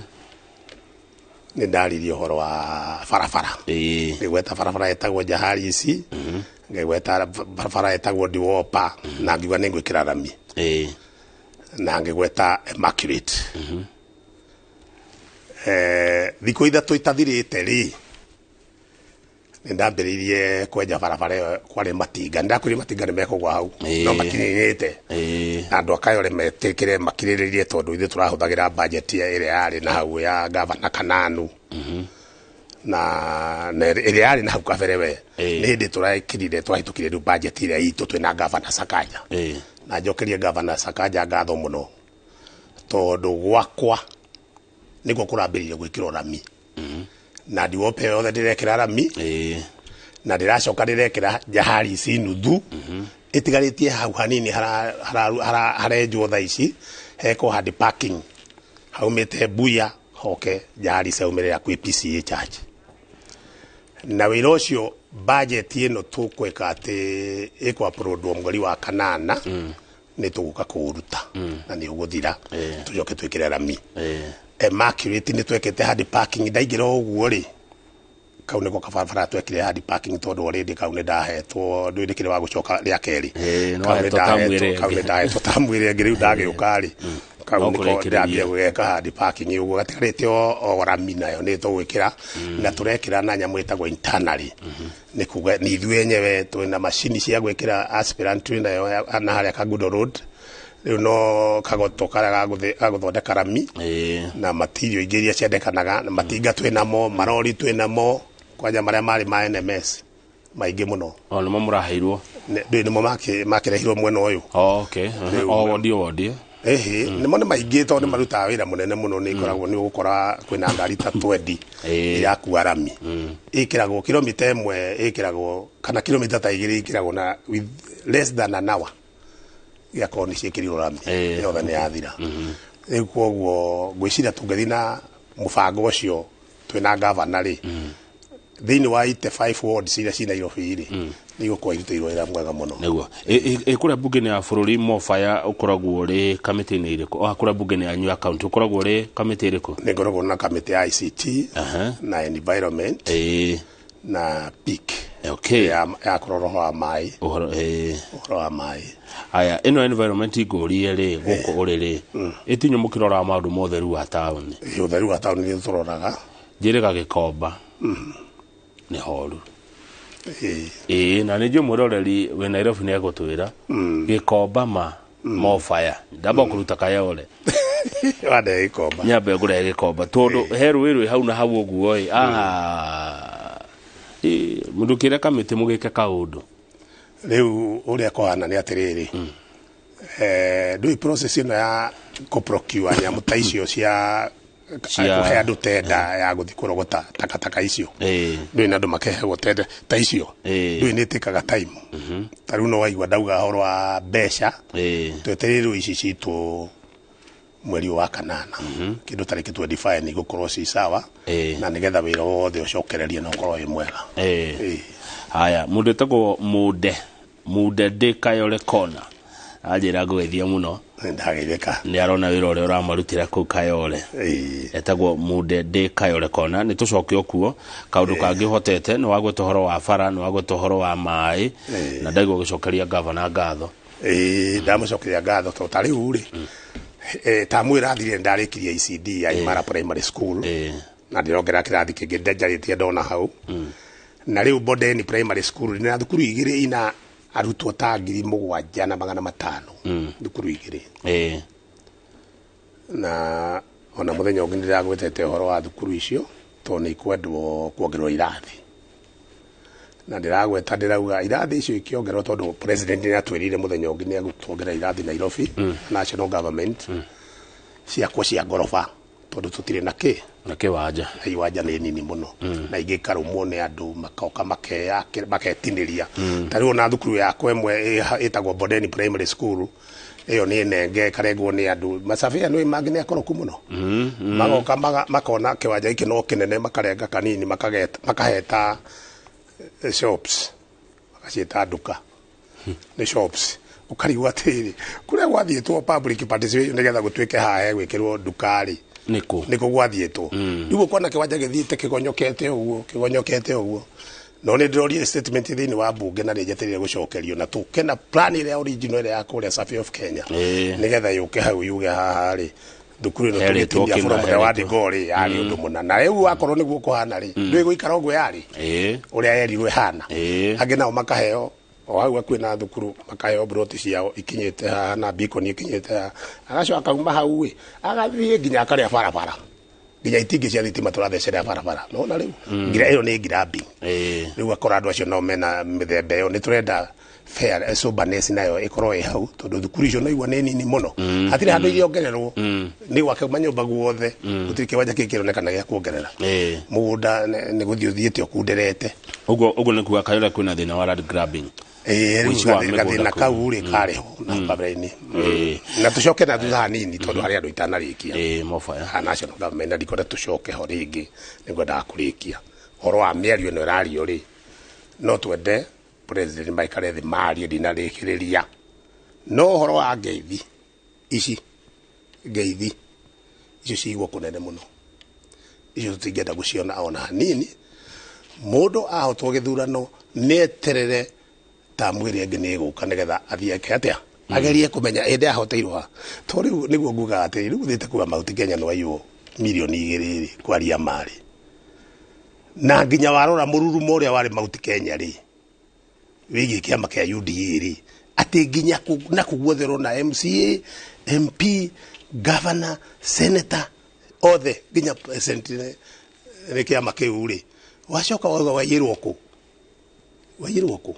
nĩ ndaririe ũhoro wa barabara ngĩgweta barabara ĩtagwo Jahari ici ngĩgweta barabara ĩtagwo Diwopa na ngiuga nĩ ngwĩkĩra rami na ngĩgweta Immaculate thikũ ithatũ itathirĩte rĩ nĩ ndambĩrĩirie kwenja barabara ĩyo kwarĩ matinga nĩ ndakwĩrire matinga nĩ mekũgwa hau no makinyĩte na andũ a Kayole metĩkĩre makirĩrĩrie tondũ ithuĩ tũrahũthagĩra budget ĩrĩa yarĩ na hau ya gavana Kananu na ĩrĩa yarĩ na hau kabere we nĩ hĩndĩ tũrekĩrire twahĩtũkire rĩu budget ĩrĩa itũ twĩna gavana Sakaja na njokerie gavana Sakaja ngatho mũno tondũ gwakwa nĩkuo kũrambĩrĩria gwĩkĩrwo rami na ndiwope yothe ndĩrekĩra rami na ndĩracoka ndĩrekĩra Jahari ici nuthu ĩtigarĩtie hau hanini harenjwo thaa ici hekwo handi parking haumĩte Mbuya hoke Jahari ici haumĩrĩra kwĩ PCA Church na wĩra ũcio budget ĩno tũkwĩka atĩ ĩkũ-uploadwo mweri wa kanana nĩ tũgũka kũũruta na nĩ ũgũthira tũcoke twĩkĩre rami Immaculate nĩ twekĩte hadi parking ndaingĩra ũguo rĩ kau nĩko kabarabara twekire hadi parking tondũ already kau nĩ ndahetwo ndũĩ ndĩkĩrĩ wa gũcoka rĩa kerĩ.
Ĩĩ, nĩ
Kau nĩ
wahetwo tamu ĩrĩa
kau nĩ
ĩngĩ.
ndahetwo tamu ĩrĩa ĩngĩ rĩu ndagĩũka rĩ kau
No
nĩko
kũrĩkĩrĩria.
ndambia gũgeka hadi parking ũguo gatigarĩte o rami nayo nĩ tũgwĩkĩra na tũrekĩra na nyamũ ĩtagwo internally nĩ kuga nĩ ithuĩ enyewe twĩna macini cia gwĩkĩra aspirant twĩ nayo na harĩa Kangundo Road rĩu no kagoto karĩa gagũthondeka rami na matirio ingĩ iria ciendekanaga na matinga twĩ namo marori twĩ namo kwanja marĩa marĩ ma NMS maingĩ mũno.
O nĩmo mũraheirwo?
Ndũĩ nĩmo makĩrehirwo mwena ũyũ.
Oh, okay.
Rĩu-
O wodi o wodi.
Ĩhĩ, nĩmo nĩ maingĩ tondũ nĩ marutaga wĩra mũnene mũno nĩ ikoragwo nĩ ũgũkora kwĩna ngari ta 20 irakua rami ĩkĩragwo kilomita ĩmwe ĩkĩragwo kana kilomita ta igĩrĩ ĩkĩragwo na with less than an hour igakorwo nĩ ciĩkĩrirwo rami yothe nĩ yathira. Rĩu koguo ngwĩciria tũngĩthiĩ na mũbango ũcio twĩna gavana rĩ thĩinĩ wa 85 wards iria ci Nairobi rĩ nĩ igũkorwo irutĩirwo wĩra mwega mũno.
Nĩguo ĩ kũrĩa mbunge-inĩ ya bũrũri mobaya ũkoragwo ũrĩ kamĩtĩ-inĩ ĩrĩkũ? O kũrĩa mbunge-inĩ yanyu ya kaunti ũkoragwo ũrĩ kamĩtĩ ĩrĩkũ?
Nĩ ngoragwo na kamĩtĩ ya ICT na environment na PIC.
Okay.
Ya kũrora ũhoro wa maĩ.
Ũhoro
ũhoro wa maĩ.
Aya ĩno environment ngũrie rĩ gũkũ ũrĩ rĩ ĩtinyu mũkĩroraga maũndũ ma ũtheru wa taũni?
Ũtheru wa taũni nĩ tũroraga.
Njĩrĩga Gĩkomba nĩ horu ĩĩ na nĩ njũĩ mwĩroreri wĩ Nairobi nĩ egũtwĩra Gĩkomba ma mobaya ndamba kũruta Kayole.
Wandehe Gĩkomba.
Nyambe ngũrehe Gĩkomba tondũ he rũĩ rwĩ hau na hau ũguo ĩ mũndũ kĩre kamĩtĩ mũgĩke kaũndũ.
Rĩu ũrĩa kũhana nĩ atĩrĩrĩ ndũĩ process ĩno ya kũ-procure nyamũ ta icio cia kũhe andũ tenda ya gũthiĩ kũrogota takataka icio ndũĩ na andũ makĩheagwo tenda ta icio ndũĩ nĩ ĩtĩkaga time ta rĩu no waigua ndauga ũhoro wa mbeca twetereirwo ici citũ mweri wa kanana kĩndũ tarĩki 25 nĩ igũkorwo ci sawa na nĩgetha wĩra wothe ũcokererie na ũkorwo wĩ mwega.
Haya mũndũ ĩtagwo Munde ndĩ Kayole Kona anjĩra ngũgeithia mũno.
Ndageithĩka.
Nĩ arona wĩra ũrĩa ũramarutĩra kũu Kayole etagwo Munde ndĩ Kayole Kona nĩ tũcoke o kuo kaũndũ kangĩ ũhotete nĩ wagweta ũhoro wa bara nĩ wagweta ũhoro wa maĩ na ndaigua ũgĩcokeria gavana ngatho.
Ĩĩ ndamũcokeria ngatho tondũ ta rĩu rĩ tamu ĩrathirire ndarĩkirie ECD ya Imara Primary School na ndĩrongerera kĩrathi kĩngĩ ndenjarĩtie ndona hau na rĩu Bondeni Primary School na thukuru igĩrĩ ina arutwo ta 7,500 thukuru igĩrĩ na ona mũthenya ũngĩ nĩndĩragwetete ũhoro wa thukuru icio tondũ nĩ ikwendwo kuongererwo irathi na ndĩragweta ndĩrauga irathi icio ikĩongererwo tondũ president nĩ atwĩrĩire mũthenya ũngĩ nĩ egũtuongerera irathi Nairobi national government ciakwo cia ngoroba tondũ tũtirĩ na kĩ
na kĩwanja
na iwanja nĩ nini mũno na ingĩ ikarũmwo nĩ andũ makoka maketinĩria ta rĩu ona thukuru yakwa ĩmwe ĩtagwo Bondeni Primary School ĩyo nĩ nenge ĩkarengwo nĩ andũ macabĩa nĩ mangĩ nĩ akoroku mũno magoka makona kĩwanja gĩkĩ no kĩnene makarenga kanini makaheta shops magaciĩta nduka nĩ shops ũkarigwo atĩrĩrĩ kũrĩa gwathiĩtwo public participation nĩgetha gũtuĩke haha hegwĩkĩrwo nduka rĩ
nĩkũ
nĩkũ gwathiĩtwo rĩu ũkona kĩwanja gĩthiĩte kĩgonyokete ũguo kĩgonyokete ũguo no nĩ ndĩrorire statement thĩinĩ wa mbunge na nĩnjetereire gũcokerio na tũke na plan ĩrĩa original ĩrĩa ya kũrĩa Survey of Kenya nĩgetha yũke hau yuge haha rĩ thukuru ĩno
Herĩtwo
tũgĩtinia
kĩna,
from the word
herĩtwo.
go rĩ yarĩ ũndũ mũna na rĩu wakorwo nĩguo kũhana rĩ ndũĩ gũikara ũguo yarĩ ũrĩa yerirwo ĩhana angĩ nao makaheo o hau hakuhĩ na thukuru makaheo broti ciao ikinyĩte haha na beacon ikinyĩte haha agacoka akauma hau ĩ agathiĩ nginya akarĩa barabara nginya itingĩ cia thitima tũrathecerera barabara nona rĩu ngira ĩyo nĩ grabbing rĩu akora andũ acio nao mena mĩthemba ĩyo nĩ tũrenda fair soberness nayo ĩkorwo ĩ hau tondũ thukuru icio no igua nĩ nini mũno hatirĩ handũ iriongererwo nĩ gwake manyũmba guothe gũtirĩ kĩwanja kĩngĩ kĩronekana gĩa kuongerera mũgũnda nĩ gũthiĩ ũthiĩte ũkunderete
ũguo ũguo nĩ kuga Kayole kwĩna thĩna wa land grabbing.
Ĩĩ,
Ũici wa
rĩu
mĩgũnda
gathĩna
kũu.
kau rĩ karĩ ho na kabere-inĩ na tũcoke na thutha hanini tondũ harĩ andũ itanarĩkia
mobaya
national government na ndikwenda tũcoke ho rĩngĩ nĩngwendaga kũrĩkia ũhoro wa mĩario ĩno ĩrario rĩ no twende president maikare thĩ marie ndinarĩkĩrĩria no ũhoro wa ngeithi ici ngeithi Icio ciigwo kũnene mũno, icio tũtingĩenda gũciona ona hanini. Mũndũ ahotwo gĩthurano nĩ eterere tamu ĩrĩa ĩngĩ nĩ ĩgũka, nĩgetha athiĩ eke atĩa, agerie kũmenya ĩndĩ ahoteirwo ha. To rĩu nĩguo ngugaga atĩ rĩu ũthiĩte kuga Mount Kenya nĩ waiywo mirioni 2 rĩ, kwaria marĩ na nginya warora mũrurumo ũrĩa warĩ Mount Kenya rĩ, wĩgiĩ kĩama kĩa UDA rĩ, atĩ nginya na kũ guothe ũrona MCA, MP, governor, senator, othe nginya president nĩ kĩama kĩu rĩ, wacoka wauga waiyĩrwo kũ, waiyĩrwo kũ?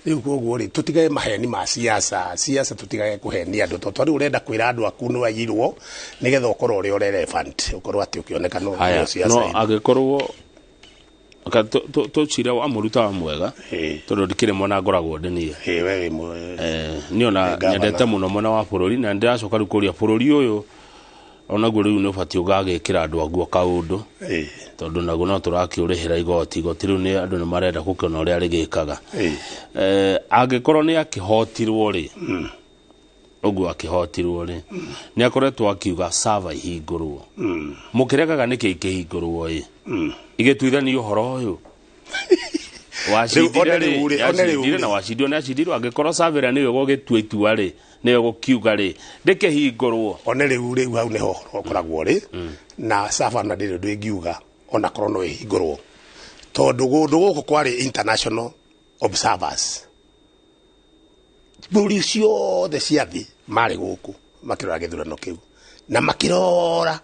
Rĩu koguo rĩ, tũtigage maheni ma siasa, siasa, tũtigage kũhenia andũ, tondũ rĩu ũrenda kwĩra andũ aku nĩ waiyirwo nĩgetha ũkorwo ũrĩ o relevant, ũkorwo atĩ ũkĩoneka no
Haya,
no siasa.
No angĩkorwo tũcire wa mũruta wa mwega, tondũ ndikĩrĩ mwena ngoragwo ndĩ niĩ.
We wĩ
Niĩ ona
gavana.
Nyendete mũno mwena wa bũrũri, na ndĩracoka rĩu kũria bũrũri ũyũ onaguo rĩu nĩ ũbatiĩ ũgagĩkĩra andũ aguo kaũndũ, tondũ naguo no tũrakĩũrĩhĩra igoti. Igoti rĩu nĩ andũ nĩ marenda gũkĩona ũrĩa rĩgĩkaga. Angĩkorwo nĩ akĩhotirwo rĩ, ũguo akĩhotirwo rĩ, nĩ akoretwo akiuga sava ihingũrwo. Mũkĩregaga nĩkĩ ikĩhingũrwo ĩ igĩtuithania ũhoro ũyũ? Wacindire
Rĩu, one rĩu
rĩ,
rĩ, one rĩu
nĩacindire
rĩ.
Na wacindirwo nĩ acindirwo. Angĩkorwo sava ĩrĩa nĩyo ĩgũgĩtua itua rĩ, nĩyo ĩgũkiuga rĩ, ndĩkĩhingũrwo.
One rĩu hau nĩho ũhoro ũkoragwo rĩ na sava, na ndĩrĩ ũndũ ĩngiuga ona korwo no ĩhingũrwo, tondũ kũndũ gũkũ kwarĩ international observers, bũrũri ciothe cia thĩ marĩ gũkũ makĩrora gĩthurano kĩu na makĩrora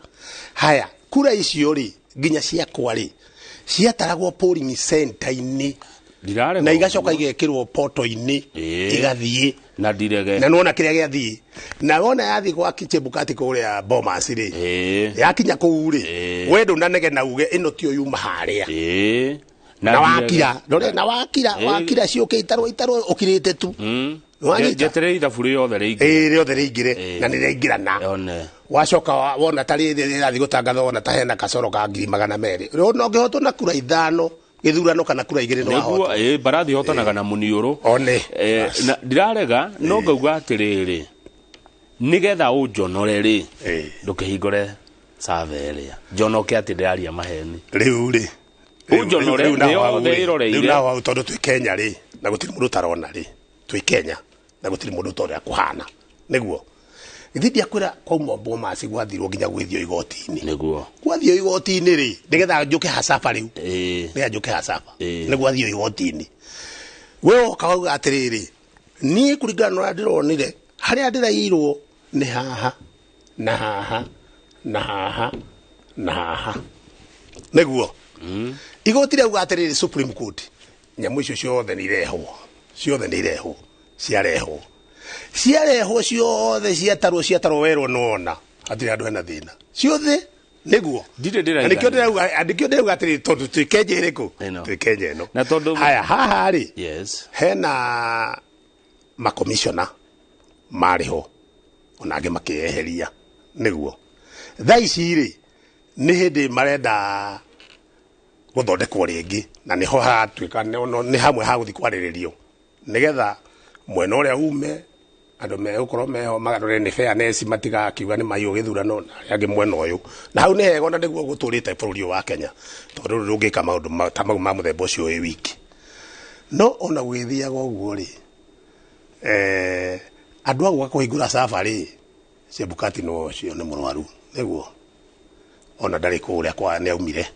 haya kura icio rĩ, nginya ciakwa rĩ, ciataragwo polling center-inĩ
Ndirarega
na igacoka
ũguo.
Igekĩrwo poto-inĩ, igathiĩ.
Na ndirege.
Na nĩwona kĩrĩa gĩathiĩ, na wona yathiĩ gwa Chebukati kũrĩa Bomas rĩ, yakinya kũu rĩ, we ndũnanegena uge ĩno tio yuma harĩa. Na
ndirege.
Wakira ndore na wakira. Wakira ciũke itarwo itarwo ũkirĩte tu. Nĩwanyita?
Njeterere ithabu rĩothe rĩingĩ.
Ĩĩ, rĩothe rĩingĩre na nĩrĩaingĩrana.
One.
Wacoka wona ta rĩrĩ rĩrathiĩ gũtangathwo, wona ta hena kacoro ka 200,000. Rĩu no ũngĩhotwo na kura 5 gĩthurano kana kura 2 nĩ
nĩguo
wahota.
Mbarathi hotanaga na mũniũrũ.
One.
Na ndirarega, no ngauga atĩrĩrĩ, nĩgetha ũnjonore rĩ, ndũkĩhingũre sava ĩrĩa njonoke atĩ ndĩraria maheni.
Rĩu rĩ,
ũnjonore
rĩu naho hau
thĩ yothe
rĩ, rĩu
ĩroreire.
naho hau, tondũ twĩ Kenya rĩ, na gũtirĩ mũndũ ũtarona rĩ, twĩ Kenya na gũtirĩ mũndũ ũtorĩa kũhana nĩguo gĩthi ndiakwĩra kwauma Bomas gwathirwo nginya gwĩthio igoti-inĩ.
Nĩguo.
Gwathio igoti-inĩ rĩ, nĩgetha njũke hasaba rĩu, nĩgetha njũke hasaba nĩ gwathio igoti-inĩ. We woka wauga atĩrĩrĩ, niĩ kũringana na ũrĩa ndĩronire, harĩa ndĩrairwo nĩ haha na haha na haha na haha, nĩguo igoti rĩauga atĩrĩrĩ, Supreme Court, nyamũ icio ciothe nĩ irehwo, ciothe nĩ irehwo, ciarehwo, ciarehwo ciothe, ciatarwo, ciatarwo, werwo nĩwona hatirĩ handũ hena thĩna, ciothe nĩguo.
Ndirĩ
Na nĩkĩo
ndĩraiganĩra.
ndĩrauga, nĩkĩo ndĩrauga atĩrĩrĩ, tondũ twĩ Kenya ĩrĩkũ?
Ĩno.
Twĩ Kenya ĩno.
Na tondũ
haya haha rĩ, hena makomishona marĩ ho ona angĩ makĩeheria, nĩguo thaa ici rĩ, nĩ hĩndĩ marenda gũthondekwo rĩngĩ, na nĩho haratuĩka nĩ hamwe ha gũthiĩ kwarĩrĩrio, nĩgetha mwena ũrĩa ume andũ megũkorwo meho magarore nĩ fairness, matigakiuga nĩ maiywo gĩthurano na arĩa angĩ mwena ũyũ. Na hau nĩ hega, ona nĩguo gũtũrĩte bũrũri ũyũ wa Kenya, tondũ rĩu ndũngĩka maũndũ ta mau ma mũthemba ũcio wĩ wiki. No ona gũgĩthiaga ũguo rĩ, andũ a gũka kũhingũra saba rĩ, Chebukati no ũcio nĩ mũrwaru, nĩguo ona ndarĩ kũrĩa kwa nĩ aumire,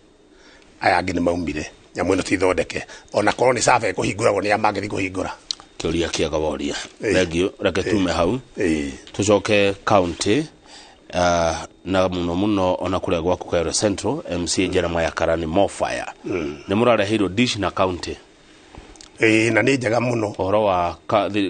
aya angĩ nĩ maumire. Nyamũ ĩno ti thondeke, ona korwo nĩ saba ĩkũhingũragwo nĩ a mangĩthiĩ kũhingũra.
Kĩũria kĩega woria, thengiũ. Reke tume hau tũcoke county, na mũno mũno ona kũrĩa gwaku Kayore Central, MCA Jeremiah Karani Mofaya, nĩ mũrareheirwo dish na county.
Ĩĩ, na nĩ njega mũno.
Ũhoro wa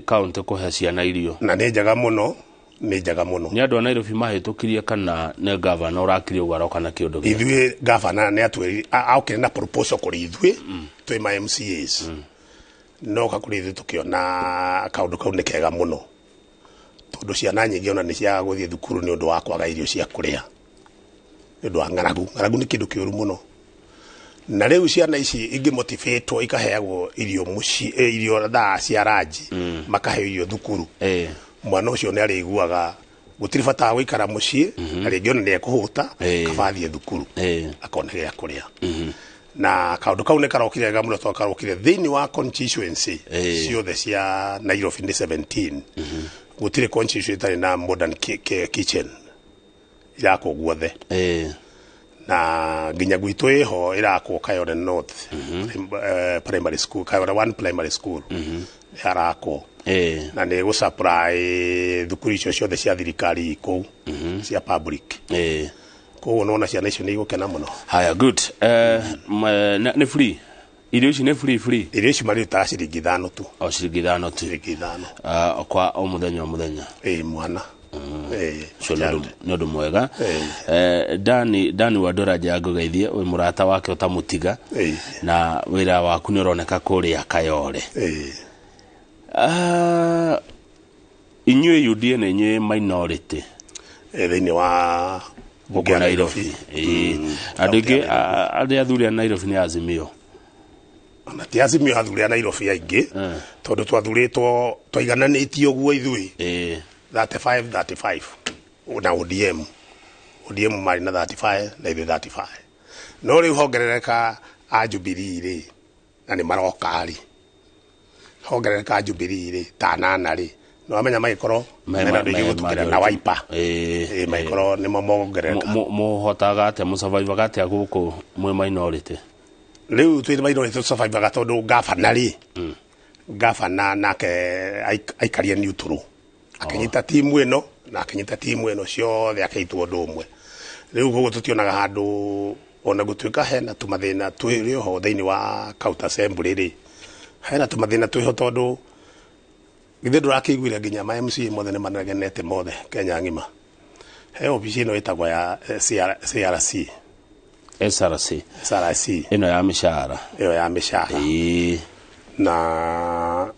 county kũhe ciana irio.
Na nĩ njega mũno, nĩ njega mũno.
Nĩ andũ a Nairobi mahĩtũkirie kana nĩ gavana ũrakire ũguo aroka na kĩũndũ gĩake?
Ithuĩ gavana nĩ atwĩrire, okire na proposal kũrĩ ithuĩ twĩ ma MCAs, noka kũrĩ ithuĩ tũkĩona kaũndũ kau nĩ kega mũno, tondũ ciana nyingĩ ona nĩ ciagaga gũthiĩ thukuru nĩ ũndũ wa kwaga irio cia kũrĩa, nĩ ũndũ wa ng'aragu. Ng'aragu nĩ kĩndũ kĩũru mũno, na rĩu ciana ici ingĩmotivatwo ikaheagwo irio mũciĩ, irio thaa cia ranji, makaheo irio thukuru, mwana ũcio nĩ arĩiguaga Gũtirĩ bata wa gũikara mũciĩ, na rĩngĩ ona nĩ ekũhũta, kaba athiĩ thukuru akone gĩa kũrĩa. Na kaũndũ kau nĩ karokire wega mũno, tondũ karokire thĩinĩ wa constituency ciothe cia Nairobi nĩ 17. Gũtirĩ constituency ĩtarĩ na modern kitchen, irakwo guothe. Na nginya gwitũ ĩho ĩrakwo Kayole North primary school, Kayole One Primary School yarakwo, na nĩ gũsupply thukuru icio ciothe cia thirikari kũu cia public. Koguo nona ciana icio nĩ igũkena mũno.
Haya, good. Nĩ free irio ici? Nĩ free free?
Irio ici marĩrutaga ciringi 5 tu.
O ciringi 5 tu?
Ciringi 5.
Kwa o mũthenya o mũthenya?
Ĩ, mwana.
Ũcio nĩ ũndũ mwega. Dani Wandora, nja ngũgeithie, wĩ mũrata wake ũtamũtiga, na wĩra waku nĩ ũroneka kũrĩa Kayole. Inyuĩ UDA nĩ inyuĩ minority
thĩinĩ wa
gũkũ Nairobi. Andũ aingĩ arĩa athuri a Nairobi nĩ Azimio.
Ona ti Azimio athuri a Nairobi aingĩ, tondũ twathurĩtwo twaigananĩtio ũguo ithuĩ 35 35 na ODM. ODM marĩ na 35 na ithuĩ 35, no rĩu hongerereka a Jubilee rĩ, na nĩ maroka rĩ, hongerereka a Jubilee rĩ ta 8 rĩ, nĩ wamenya magĩkorwo mena andũ aingĩ gũtũkĩra na Wiper. Magĩkorwo nĩmo mongerereka.
Mũhotaga atĩa, mũsurvivaga atĩa gũkũ mwĩ minority?
Rĩu twĩ minority, tũsurvivaga tondũ gavana rĩ, gavana nake aikarie neutral, akĩnyita timu ĩno na akĩnyita timu ĩno, ciothe akĩitwo ũndũ ũmwe. Rĩu koguo tũtionaga handũ, ona gũtuĩka hena tũmathĩna twĩrĩ ho thĩinĩ wa county assembly rĩ, hena tũmathĩna twĩho, tondũ githĩ ndũrakĩiguire nginya ma MCA mothe nĩ manegenete mothe Kenya ng'ima. He obici ĩno ĩtagwo ya CRC.
SRC.
SRC.
Ĩno ya mĩcara.
Ĩyo ya mĩcara. Na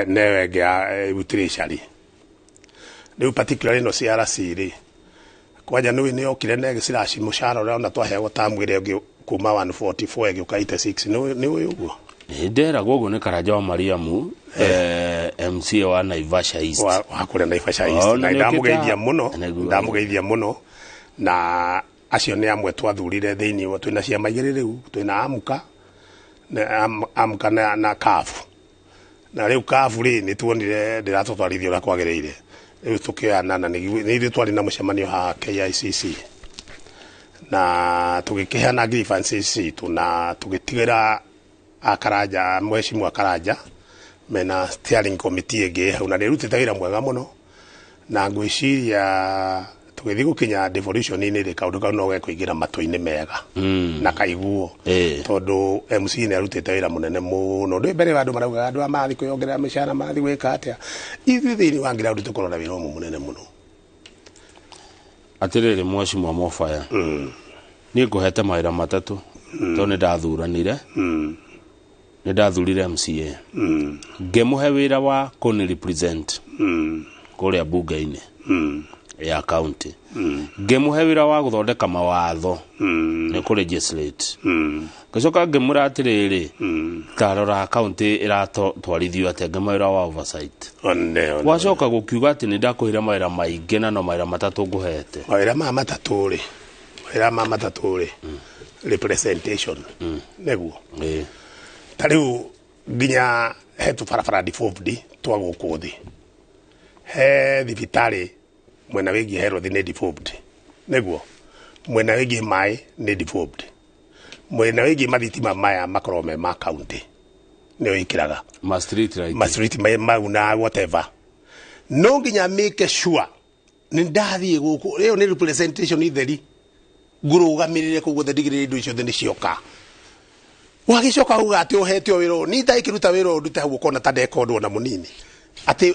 newe ĩngĩ ya treasury. Rĩu particularly ĩno CRC rĩ, kwanja nĩ nĩ yokire na ĩgĩciraci mũcara ũrĩa ona twaheagwo tamu ĩrĩa ĩngĩ kuma 144 ĩgĩũka 86. Nĩ ũĩ ũguo?
Nderagwo ũguo nĩ Karanja wa Mariamu, MCA wa Naivasha East.
Wa kũrĩa Naivasha East.
Oh,
na
nĩ
ndamũgeithia
ũkĩte-
mũno.
Nĩguo.
Ndamũgeithia mũno, na acio nĩ amwe twathurire thĩinĩ wa twĩna ciama igĩrĩ rĩu, twĩna Amka na Amka na CAF. Na rĩu CAF rĩ, nĩ tuonire ndĩratũtwarithia ũrĩa kwagĩrĩire. Rĩu tũkĩoyana na nĩ ithuĩ twarĩ na mũcemanio haha KICC, na tũgĩkĩheana grievances citũ, na tũgĩtigĩra Akaranja, mheshimiwa Karanja mena steering committee ĩngĩ hau, na nĩ ĩrutĩte wĩra mwega mũno. Na ngwĩciria tũgĩthiĩ gũkinya devolution-inĩ rĩ, kaũndũ kau no gekũingĩra matũ-inĩ mega na kaiguo, tondũ MC nĩ arutĩte wĩra mũnene mũno. Ndĩ mbere andũ maraugaga andũ aya marathiĩ kwĩyongerera mĩcara, marathiĩ gwĩka atĩa. Ithuĩ thĩinĩ wa ground tũkorwo na wĩra ũmwe mũnene mũno.
Atĩrĩrĩ, mheshimiwa Mofaya, niĩ ngũhete mawĩra matatũ, tondũ nĩ ndathuranire, nĩ ndathurire MCA, ngĩmũhe wĩra wa kũni represent kũrĩa bunge-inĩ ya county, ngĩmũhe wĩra wa gũthondeka mawatho, nĩ kũ legislate. Ngĩcoka ngĩmwĩra atĩrĩrĩ, tarora county ĩratwarithio atĩa, ngĩmũhe wĩra wa oversight.
One, one.
Wacoka gũkiuga atĩ nĩ ndakũhire mawĩra maingĩ, na no mawĩra matatũ ngũhete.
Mawĩra maya matatũ rĩ, mawĩra maya matatũ rĩ, representation nĩguo. Ta rĩu nginya he tũbarabara devolved twa gũkũ thĩ, he thibitarĩ mwena wĩgiĩ health nĩ devolved, nĩguo mwena wĩgiĩ maĩ nĩ devolved, mwena wĩgiĩ mathitima maya makoragwo me ma county, nĩyo ĩkĩraga
ma street light.
Ma street mau na whatever. No nginya make sure nĩ ndathiĩ gũkũ, ĩyo nĩ representation itheri, ngũrũgamĩrĩre kũu guothe, ndigĩrĩre indo icio othe nĩ cioka. Wagĩcoka uga atĩ ũhete o wĩra ũyũ, niĩ ndagĩkĩruta wĩra ũyũ, ndute hau ũkona ta ndeka ũndũ ona mũnini. Atĩ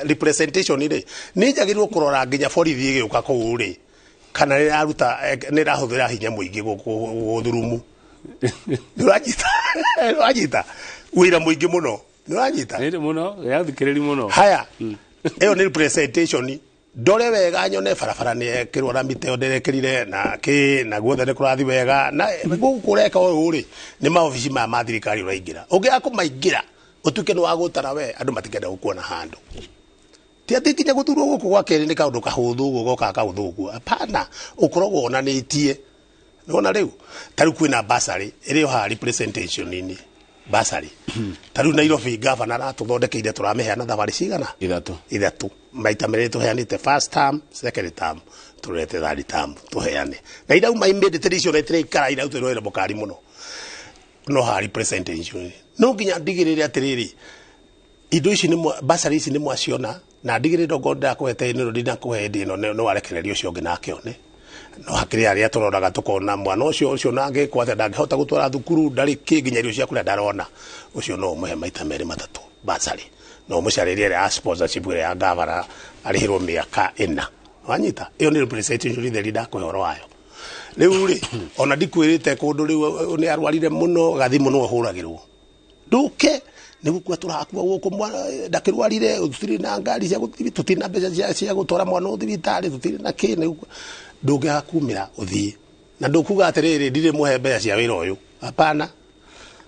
representation rĩ, nĩ njagĩrĩirwo kũrora nginya borithi ĩgĩũka kũu rĩ, kana nĩ ĩraruta nĩ ĩrahũthĩra hinya mũingĩ gũthurumu. Nĩ ũranyita wĩra mũingĩ mũno, nĩ ũranyita?
Nĩ mũno, yathikĩrĩri mũno.
Haya, ĩyo nĩ representation. Ndore wega nyone barabara nĩ yekĩrwo na mĩtĩ ĩyo ndĩrekĩrire na kĩ na guothe nĩ kũrathiĩ wega. Na gũkũ ũreka ũyũ rĩ, nĩ maobici maya ma thirikari ũraingĩra, ũngĩaga kũmaingĩra ũtuĩke nĩ wagũtara we, andũ matikenda gũkuona handũ. Ti atĩ nginya gũthurwo gũkũ gwa kerĩ nĩ kaũndũ kahũthũ ũguo gokaga kahũthũ ũguo, hapana, ũkoragwo wonanĩtie. Nĩwona rĩu ta rĩu kwĩna basarĩ ĩrĩ o haha representation-inĩ, basarĩ ta rĩu Nairobi gavana aratũthondekeire, tũramĩheana thabarĩ cigana? Ithatũ. Maita merĩ tũheanĩte first term, second term, tũrete third term tũheane, na irauma immediately icio na itiraikara irautĩrwo wĩra mũkari mũno. No haha representation no nginya ndigĩrĩre atĩrĩrĩ, indo ici nĩ basarĩ ici nĩ mwaciona, na ndigĩrĩre okorwo ndĩrakũhete ĩno ndinakũhe hĩndĩ ĩno nĩ warekereria ũcio ũngĩ nake one. No hakĩrĩ arĩa tũroraga tũkona mwana ũcio ũcio nangĩkwo atĩa, ndangĩhota gũtwara thukuru, ndarĩ kĩ, nginya irio cia kũrĩa ndarona, ũcio no ũmũhe maita merĩ matatũ basarĩ, no ũmũcarĩrie ĩrĩa ya sponsorship ĩrĩa ya gavana arĩhĩrwo mĩaka 4. Wanyita? Ĩyo nĩ representation theri ndakũhe ũhoro wayo. Rĩu rĩ, ona ndikwĩrĩte kũndũ rĩu nĩ arwarire mũno, gathimũ no ahũragĩrwo, ndũke nĩ gũkua tũrakua gũkũ, ndakĩrwarire, tũtirĩ na ngari cia gũthiĩ, tũtirĩ na mbeca cia gũtwara mwana thibitarĩ, tũtirĩ na kĩ, nĩ gũkua. Ndũngĩaga kumĩra ũthiĩ na ndũkuga atĩrĩrĩ ndirĩ mũhe mbeca cia wĩra ũyũ, hapana.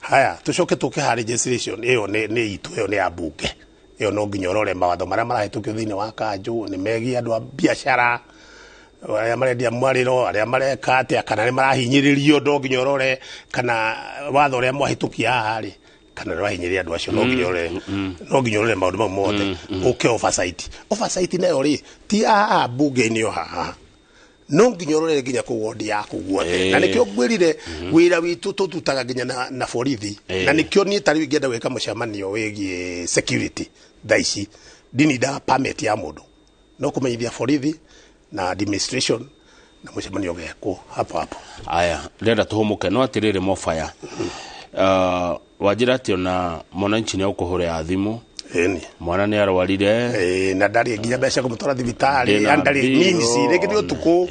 Haya, tũcoke tũke harĩ legislation ĩyo nĩ itũ, ĩyo nĩ ya mbunge, ĩyo no nginya ũrore mawatho marĩa marahĩtũkio thĩinĩ wa kanjũ nĩ megiĩ andũ a biacara arĩa marendia mwarĩro, arĩa mareka atĩa, kana nĩ marahinyĩrĩrio. No nginya ũrore kana watho ũrĩa mwahĩtũkia haha rĩ, kana nĩ ũrahinyĩrĩria andũ acio. No nginya ũrore, no nginya ũrore maũndũ mau mothe. Ũke oversight, oversight nayo rĩ ti haha mbunge-inĩ o haha, no nginya ũrore nginya kũu wodi yaku guothe. Na nĩkĩo ngwĩrire wĩra witũ tũtutaga nginya na borithi. Na nĩkĩo niĩ ta rĩu ingĩenda gwĩka mũcemanio wĩgiĩ security thaa ici, ndinindaga permit ya mũndũ, no kũmenyithia borithi na administration na mũcemanio ũgekwo hapo hapo.
Aya, ndĩrenda tũhũmũke, no atĩrĩrĩ, mobaya wanjĩra atĩ ona mwananchi nĩ agũkũhũrĩra thimũ,
ĩni,
mwana nĩ arwarire,
na ndarĩ nginya mbeca kũmũtwara thibitarĩ,
Ndĩna
yani ndarĩ
mbirũ,
means, rĩngĩ nĩ ũtukũ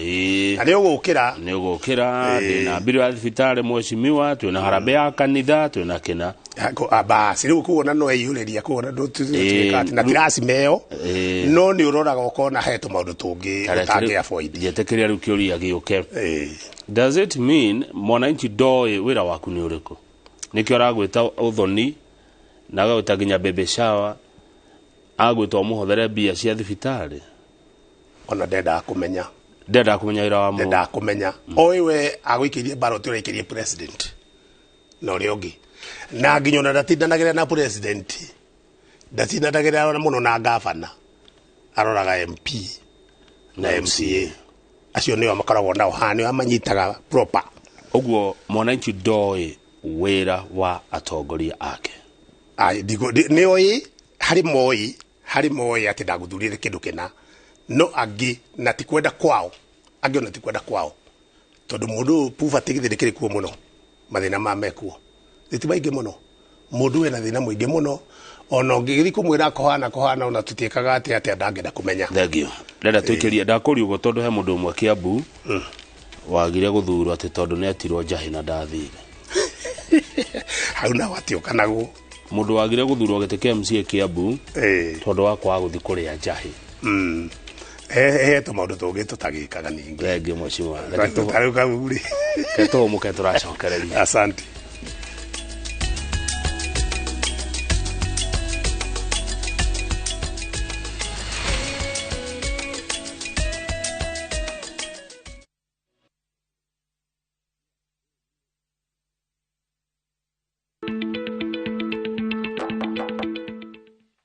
na nĩ ũgũkĩra,
nĩ ũgũkĩra, ndĩna mbirũ ya thibitarĩ mheshimiwa, twĩna harambee ya kanitha, twĩna kĩna.
Basi rĩu kuona no ĩiyũrĩria kuona ndũtuĩka atĩ na ti lazima ĩyo, no nĩ ũroraga ũkona he tũmaũndũ tũngĩ ũtangĩ avoid.
Njĩtĩkĩria rĩu kĩũria gĩũke. Does it mean mwananchi ndoĩ wĩra waku nĩ ũrĩkũ? Nĩkĩo aragwĩta ũthoni na agagwĩta nginya baby shower, agwĩta ũmũhothere mbia cia thibitarĩ?
Ona ndendaga kũmenya.
Ndendaga kũmenya wĩra wa mũndũ.
Ndendaga kũmenya. Oĩ we agũikĩirie ballot, ũraikĩrie president na ũrĩa ũngĩ, na nginya ona ndatindanagĩra na president, ndatindanagĩra mũno na gavana, aroraga MP na MCA, acio nĩo makoragwo nao haha, nĩo amanyitaga proper.
Ũguo mwananchi ndoĩ wĩra wa atongoria ake?
Nĩoĩ, harĩ moĩ, harĩ moĩ atĩ ndagũthurire kĩndũ kĩna, no angĩ na ti kwenda kwao, angĩ ona ti kwenda kwao, tondũ mũndũ ũyũ poverty githĩ ndĩkĩrĩ kuo mũno, mathĩna ma mekuo ti maingĩ mũno, mũndũ wĩna thĩna mũingĩ mũno, ona ũngĩgĩthiĩ kũmwĩra kũhana kũhana, ona tũtiĩkaga atĩa atĩa, ndangĩenda kũmenya.
Thank you. Ndĩrenda tũikĩrie, ndakũria ũguo tondũ he mũndũ ũmwe Kiambu wagire gũthurwo atĩ tondũ nĩ etirwo njahĩ na ndathire.
Hau naho atiũkanagwo.
Mũndũ wagire gũthurwo gĩtĩ kĩa MCA Kiambu tondũ wa kwaga gũthiĩ kũrĩa njahĩ.
He tũmaũndũ tũngĩ tũtagĩkaga ningĩ.
Thank you, mheshimiwa.
Tarĩu kau rĩ.
Reke tũhũmũke, tũracokereria.
Asante.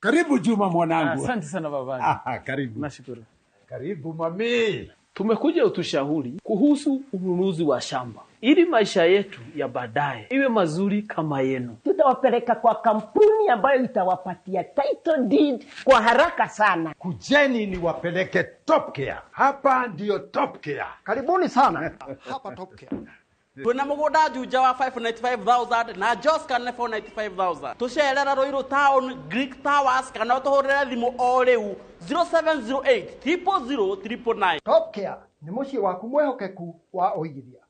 Karibu Juma mwanangu.
Asante sana babangu.
Ah, karibu.
Nashukuru.
Karibu mami.
Tumekuja utushauri kuhusu ununuzi wa shamba ili maisha yetu ya baadaye iwe mazuri kama yenu.
Tutawapeleka kwa kampuni ambayo itawapatia title deed kwa haraka sana.
Kujeni niwapeleke Top Care. Hapa ndiyo Top Care.
Karibuni sana hapa Top Care.
Twina mugunda Juja wa 595,000 na Joscan nĩ 495,000. Tucerera Ruiru Town, Greek Towers, kana ũtũhũrĩre thimũ o rĩu 0708 000 999.
Top Care nĩ mũciĩ waku mwĩhokeku wa ũigithia.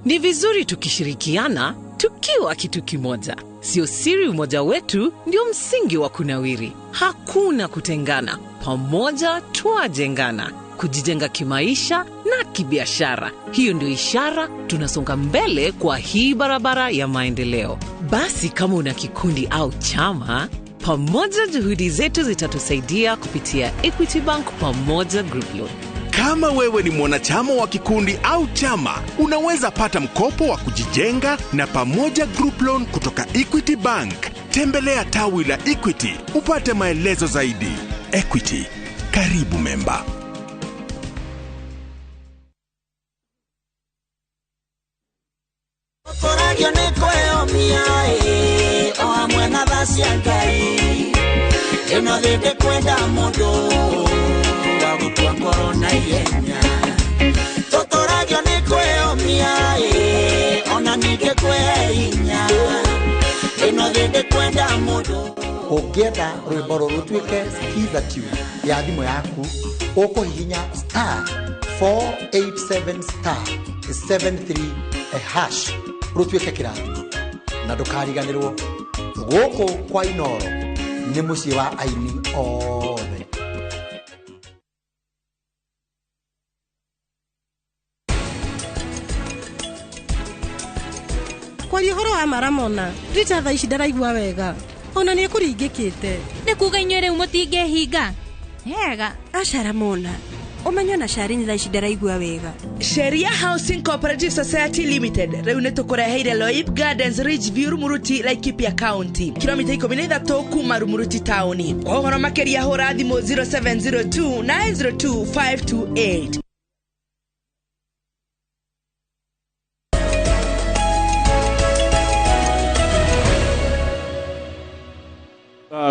Ni vizuri tukishirikiana tukiwa kitu kimoja. Sio siri umoja wetu ndio msingi wa kunawiri. Hakuna kutengana, pamoja twajengana. kujijenga kimaisha na kibiashara. Hiyo ndio ishara tunasonga mbele kwa hii barabara ya maendeleo. Basi kama una kikundi au chama, pamoja juhudi zetu zitatusaidia kupitia Equity Bank Pamoja Group Loan.
Kama wewe ni mwanachama wa kikundi au chama, unaweza pata mkopo wa kujijenga na Pamoja Group Loan kutoka Equity Bank. Tembelea tawi la Equity upate maelezo zaidi. Equity, karibu memba.
Ũngĩenda rwĩmbo rũrũ rũtuĩke skiza tune ya thimũ yaku, ũkũhihinya star 487 star 73 hash rũtuĩke kĩrathimo. Na ndũkariganĩrwo, gũkũ kwa Inoro nĩ mũciĩ wa aini othe.
Kwaria ũhoro wa maramona Rita thaa ici ndaraigua wega, ona nĩ ekũringĩkĩte.
Nĩ kuga inyuĩ rĩu mũtingĩhinga hega.
Aca Ramona, ũmenye ona Sharini thaa ici ndaraigua wega.
Sheria Housing Cooperative Society Limited rĩu nĩ tũkũreheire Loip Gardens Ridgeview Rumuruti, Laikipia County, kilomita 13 kuma Rumuruti taũni. Kwa ũhoro makĩria hũra thimũ 0702 902 528.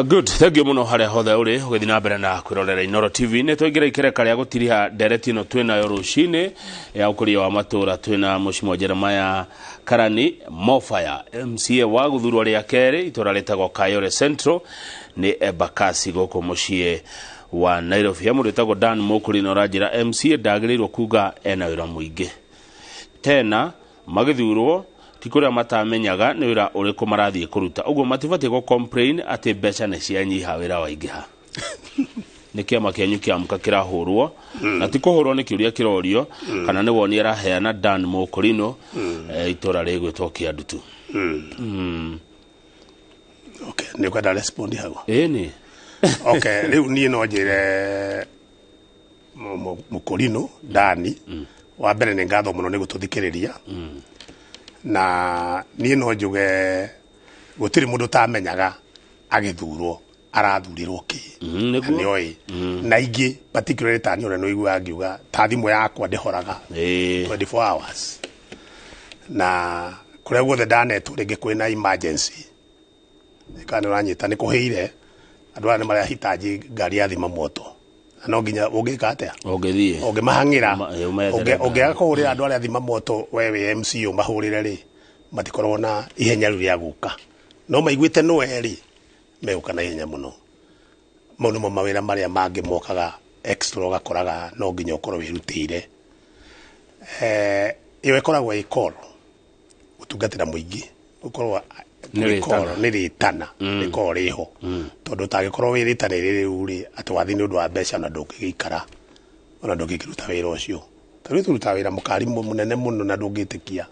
Good, thank you muno haria hothe uri ugithi na mbere na kwirorera Inoro TV. Ni twingira ikereka ria gutiriha ndereti ino twinayo rucini ya ukuria wa matura. Twina Mheshimiwa Jeremiah Karani Mofaya, MCA wa guthurwo ria keri itura ritagwo Kayole Central ni Embakasi guku mucii wa Nairobi. He mundu witagwo Dan Mukuri na uranjira MCA ndagirirwo kuga ena wira muingi tena magithurwo ti kuria matamenyaga ni wira uriku marathie kuruta, uguo matibatie go complain ati mbeca ni cianyiha wira waingiha. Ni kiama kianyu kiamuka kirahurwo na ti kuhurwo ni kiuria kirorio kana ni woni araheana Dan Mukurino itura rigwitwo Kiandutu.
Okay, ni kwenda respond hau.
Ĩni.
Okay, riu nie no njire Mukurino Dani wa mbere ni ngatho muno ni gututhikiriria. Na niĩ no njuge gũtirĩ mũndũ ũtamenyaga agĩthurwo arathurirwo kĩ, nĩoĩ. Na ingĩ particularly ta niĩ ũrĩa nĩũiguaga ngiuga ta thimũ yakwa ndĩhoraga 24 hours, na kũrĩa guothe ndanetwo rĩngĩ kwĩna emergency kana nĩũranyita nĩ kũhĩire andũ aya nĩ marahitaji ngari ya thima moto, na no nginya ũngĩka atĩa,
ũngĩthiĩ
ũngĩmahang'ĩra, ũngĩaga kũhũrĩra andũ arĩa thima moto we wĩ MC ũmahũrĩre rĩ, matikorwo na ihenya rĩu rĩa gũka, no maiguĩte nĩwe rĩ megũka na ihenya mũno. Mau nĩmo mawĩra marĩa mangĩ mokaga extra ũgakoraga no nginya ũkorwo wĩrutĩire. Ĩyo ĩkoragwo ĩ call gũtungatĩra mũingĩ, gũkorwo nĩ rĩtana rĩkorwo rĩho, tondũ ũtangĩkorwo wĩ rĩtana rĩrĩ rĩ atĩ wathiĩ nĩ ũndũ wa mbeca ona ndũngĩgĩikara ona ndũngĩkĩruta wĩra ũcio. Tondũ tũrutaga wĩra mũkari mũnene mũno na ndũngĩtĩkia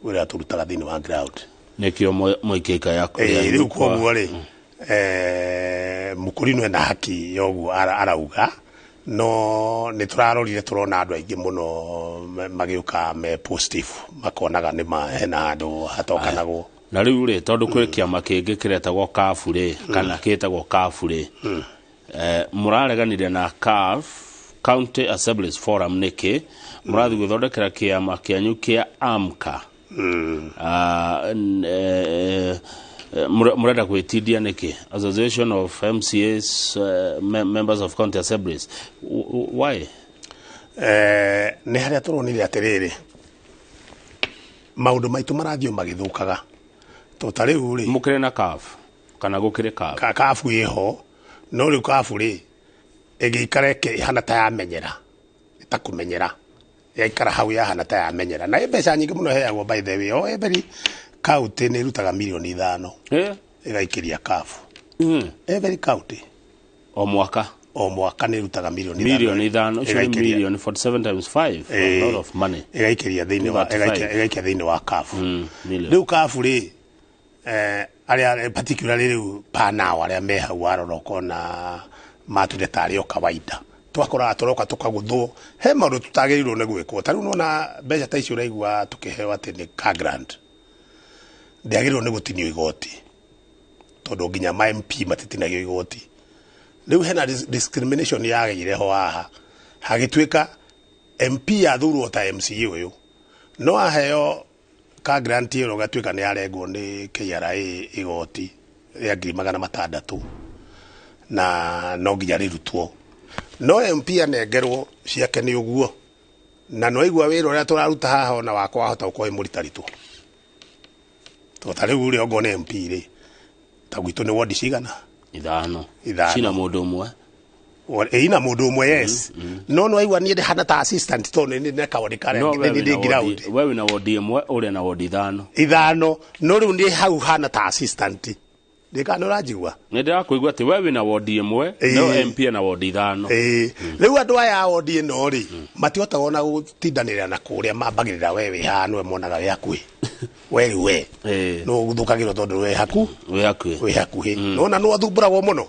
wĩra tũrutaga thĩinĩ wa ground.
Nĩkĩo mũikĩka yaku.
Rĩu koguo rĩ Mukurino ena haki ya ũguo arauga, no nĩ tũrarorire tũrona andũ aingĩ mũno magĩũka me positive, makonaga nĩ ma hena handũ hatokanagwo.
Na rĩu rĩ tondũ kwĩ kĩama kĩngĩ kĩretagwo CAF rĩ kana kĩtagwo CAF rĩ, mũrareganire na CAF County Assemblies Forum nĩkĩ mũrathiĩ gwĩthondekera kĩama kĩanyu kĩa AMCA? Mũrenda gwĩtindia nĩkĩ? Association of MCAs, Members of County Assemblies, why?
Nĩ harĩa tũronire atĩrĩrĩ maũndũ maitũ marathiĩ magĩthũkaga. To ta rĩu rĩ
mũkĩrĩ na CAF kana gũkĩrĩ CAF?
CAF ĩho, no rĩu CAF rĩ ĩgĩikara ĩhana ta yamenyera, ta kũmenyera yaikara hau yahana ta yamenyera, na mbeca nyingĩ mũno heagwo by the way. O every county nĩ ĩrutaga milioni 5 ĩgaikĩria CAF. Every county
o mwaka,
O mwaka nĩ ĩrutaga mirioni
mirioni 5, ũcio nĩ
ĩgaikĩria-
mirioni 47 times 5, a lot of money.
Ĩgaikiria thĩinĩ wa
35.
ĩgaikia thĩinĩ wa CAF.
Million.
Rĩu CAF rĩ, arĩa particularly rĩu panao arĩa me hau, warora ũkona matũire tarĩ o kawaida, twakoraga tũroka tũkagũthwo he maũndũ tũtagĩrĩirwo nĩ gwĩkwo. Ta rĩu nona mbeca ta icio ũraigua tũkĩheo atĩ nĩ ka grant, ndĩagĩrĩirwo nĩ gũtinio igoti, tondũ nginya ma MP matitinagio igoti. Rĩu hena discrimination yagĩire ho haha, hagĩtuĩka MP athurwo ta MCA ũyũ no aheo ka grant ĩyo, gatuĩka nĩ arengwo nĩ KRA igoti rĩa 600,000 na no nginya rĩrutwo, no MP anengerwo ciake nĩ ũguo. Na no aigua wĩra ũrĩa tũraruta haha, ona wakwa wahota gũkorwo wĩ mũritaritũ, tondũ ta rĩu ũrĩa ongorwo nĩ MP rĩ, ta gwitũ nĩ wondi cigana?
Ithano.
Ithano.
Cina mũndũ ũmwe.
Ĩna mũndũ ũmwe, yes, no no aigua niĩ ndĩhana ta assistant tondũ nĩ ndĩ kawodi karĩa
No we
nĩ
wĩna
ndĩ ground.
We wĩna wodi ĩmwe, ũrĩa na wodi ithano.
Ithano, no rĩu nĩ hau hana ta assistant ndĩka, nĩ ũranjigua?
Nĩ ndĩrakũigua atĩ we wĩna wodi ĩmwe, no MP ena wodi ithano.
Ĩĩ, rĩu andũ aya a wodi ĩno rĩ, matihotaga ona gũtindanĩrĩra na kũrĩa, mambagĩrĩra we wĩ haha, nĩwe monaga wĩ hakuhĩ, we rĩu we no gũthũkagĩrwo tondũ we haku
wĩ hakuhĩ.
Wĩ hakuhĩ, nona nĩ wathumbũragwo mũno.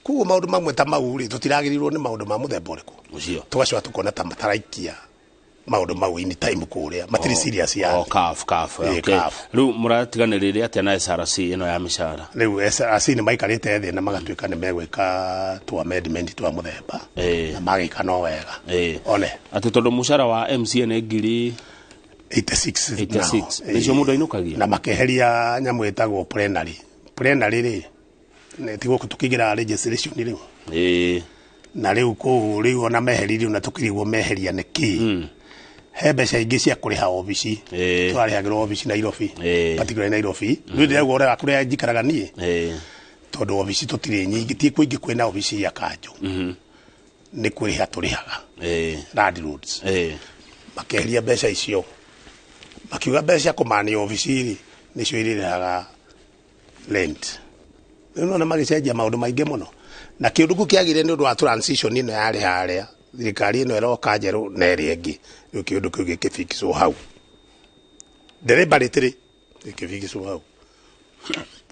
Koguo maũndũ mamwe ta mau rĩ, tũtiragĩrĩirwo nĩ maũndũ ma mũthemba ũrĩkũ
ũcio.
Tũgacoka tũkona ta mataraikia maũndũ mau in time kũrĩa, matirĩ serious yani.
O CAF, CAF.
Ĩĩ,
Okay.
CAF.
Rĩu mũratiganĩrĩire atĩa na SRC ĩno ya mĩcara?
Rĩu SRC nĩ maikarĩte thĩ na magatuĩka nĩ megwĩka tu amendment twa mũthemba, na magĩka no wega one.
Atĩ tondũ mũcara wa MCA nĩ ngiri
86.
86.
Nao.
Nĩcio mũndũ ainũkagia.
Na makeheria nyamũ ĩtagwo plenary. Plenary rĩ, nĩ ti gũkũ tũkĩingĩra legislation rĩu, na rĩu kũu rĩu ona meheririo na tũkĩrigwo meheria nĩkĩ. He mbeca ingĩ cia kũrĩha obici, tũrarĩhagĩrwo obici Nairobi, particularly Nairobi. Rĩu ndĩraigua ũrĩa kũrĩa njikaraga niĩ, tondũ obici tũtirĩ nyingĩ, ti kũingĩ kwĩna obici ya kanjũ, nĩ kũrĩha tũrĩhaga landlords. Makeheria mbeca icio, makiuga mbeca cia kũmania obici rĩ, nĩcio irĩrĩhaga rent. Rĩu nona magĩcenjia maũndũ maingĩ mũno, na kĩũndũ kĩu kĩagĩrĩire nĩ ũndũ wa transition ĩno yarĩ harĩa, thirikari ĩno ĩroka njerũ na ĩrĩa ĩngĩ. Rĩu kĩũndũ kĩu gĩkĩbikicwo hau deliberately, gĩkĩbikicwo hau,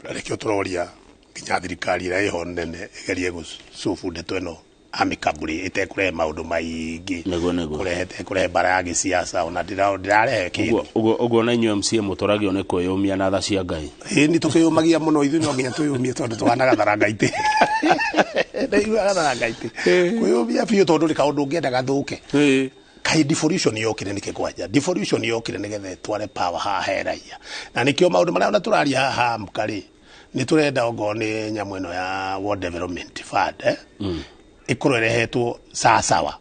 na nĩkĩo tũroria nginya thirikari ĩrĩa ĩho nene ĩgerie gũcubu ndeto ĩno amicably, ĩtekũrehe maũndũ maingĩ.
Nĩguo.
Kũrehe, ĩtekũrehe mbara ya gĩsiasa, ona ndĩrarehe kĩndũ.
Ũguo na inyuĩ MCA mũtũragio nĩ kwĩyũmia na tha cia Ngai.
Ĩĩ, nĩ tũkĩyũmagia mũno ithuĩ, no nginya twĩyũmie tondũ tũhana gatharangaitĩ, ndaigua gatharangaitĩ kwĩyũmia biũ, tondũ nĩ kaũndũ ũngĩenda gathũke. Kaĩ devolution yokire nĩkĩ? Kwanja devolution yokire nĩgetha ĩtware power haha he raia, na nĩkĩo maũndũ marĩa ona tũraria haha amka rĩ, nĩ tũrenda ongorwo nĩ nyamũ ĩno ya World Development Fund, ĩkorwo ĩrehetwo sawasawa.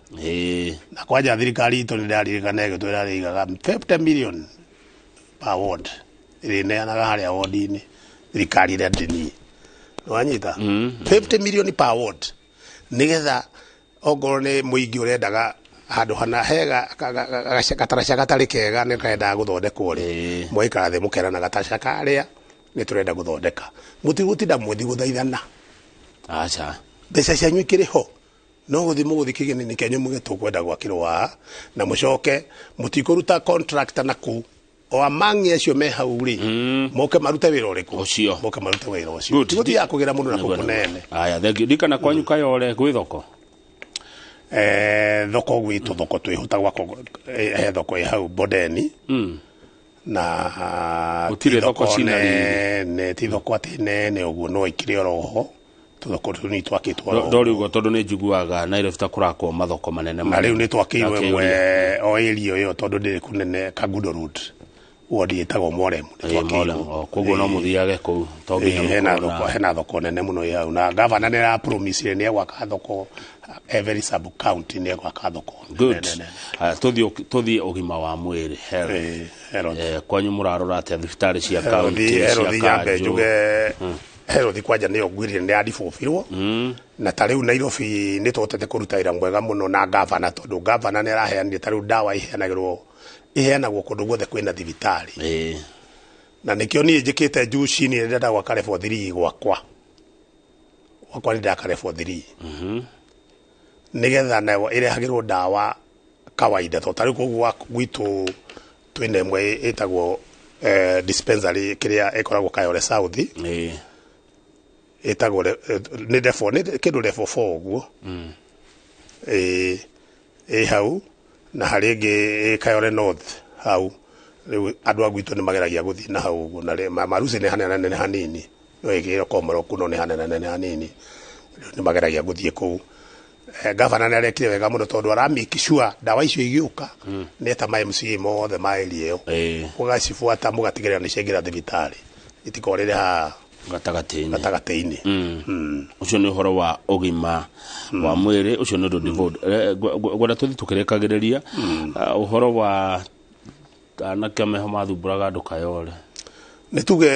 Na kwanja thirikari itũ nĩ ndĩraririkana ĩgĩtwĩra rĩigaga 50 million per ward, ĩrĩneanaga harĩa ward-inĩ, thirikari ĩrĩa ndĩ niĩ, nĩwanyita, 50 million per ward, nĩgetha ongorwo nĩ mũingĩ ũrendaga handũ hana hega, gataraca gatarĩ kega nĩ kaendaga gũthondekwo rĩ, mwaikara thĩ mũkerana gataraca karĩa nĩ tũrenda gũthondeka, mũtigũtinda mũthi gũthaithana.
Aca.
Mbeca cianyu ikĩrĩ ho, no gũthi mũgũthi kĩgĩna-inĩ kĩanyu muge tũkwenda gwakĩrwo haha, na mũcoke mũtikũruta contractor na kũu o amangi acio me hau rĩ, moke marute wĩra ũrĩkũ
ũcio,
moke marute wĩra ũcio.
Good.
Tigũthiaga kũgĩra mũndũ na kũu
Nĩguo, nĩguo.
kũnene.
Aya, thank you. Ndikana kwanyu Kayole gwĩ thoko?
Thoko gwitũ, thoko twĩhota gwakwo, he thoko ĩ hau Bondeni na
Gũtirĩ
ti
thoko cina riri.
nene, ti thoko atĩ nene ũguo, no ikĩrĩ oro ho tũthoko tũnini twakĩtwo oro ho.
Ndori ũguo tondũ nĩ njiguaga Nairobi ta kũrakwo mathoko manene.
Na rĩu nĩ twakĩirwo
Ndakĩũria.
ĩmwe o area ĩyo, tondũ ndĩrĩ kũnene, Kangundo Road, ward ĩtagwo Morem, nĩ twakĩirwo.
Morem, o, koguo no mũthiage kũu to nginya
Ĩĩ, hena
mũkorwo na-
thoko, hena thoko nene mũno ĩ hau, na gavana nĩ arapromisire nĩ egwaka thoko every sub county, nĩ egwaka thoko
Good.
nene.
Aya, tũthiĩ ũgima wa mwĩrĩ, health. Kwanyu mũrarora atĩa thibitarĩ cia kaunti, cia
Health, nyambe
kanjũ?
njuge health kwanja nĩyo ngwĩrire nĩ yadibũbirwo, na ta rĩu Nairobi nĩ tũhotete kũruta wĩra mwega mũno na gavana, tondũ gavana nĩ araheanire, ta rĩu ndawa iheanagĩrwo, iheanagwo kũndũ guothe kwĩna thibitarĩ, na nĩkĩo niĩ njĩkĩte juu chini, nĩ ndĩrenda gwaka level 3 gwakwa, gwakwa nĩ ndaka level 3. Nĩgetha nayo ĩrehagĩrwo ndawa kawaida to tarĩu koguo gwitũ twĩna ĩmwe ĩtagwo dispensary kĩrĩa ĩkoragwo Kayole South. Ĩtagwo nĩ level nĩ kĩndũ level 4 ũguo. Ĩ hau na harĩ ĩngĩ ĩ Kayole North hau. Rĩu andũ a gwitũ nĩ mageragia gũthiĩ na hau ũguo na Marusi nĩ hanene hanini no ĩgĩrwo Komoroku no nĩ hanene hanini. Rĩu nĩ mageragia gũthiĩ kũu. Gavana nĩ arekire wega mũno tondũ ara make sure ndawa icio igĩũka nĩ eta ma MCA mothe ma area ĩyo ũgacibuata mũgatigĩrĩra nĩ ciaingĩra thibitarĩ itikorĩre haha
gatagatĩ-inĩ.
Gatagatĩ-inĩ.
Ũcio nĩ ũhoro wa ũgima wa mwĩrĩ, ũcio nĩ ũndũ devolved. Ngwenda tũthiĩ tũkĩrĩkagĩrĩria ũhoro wa anake meho mathumbũraga andũ Kayole.
Nĩ tuge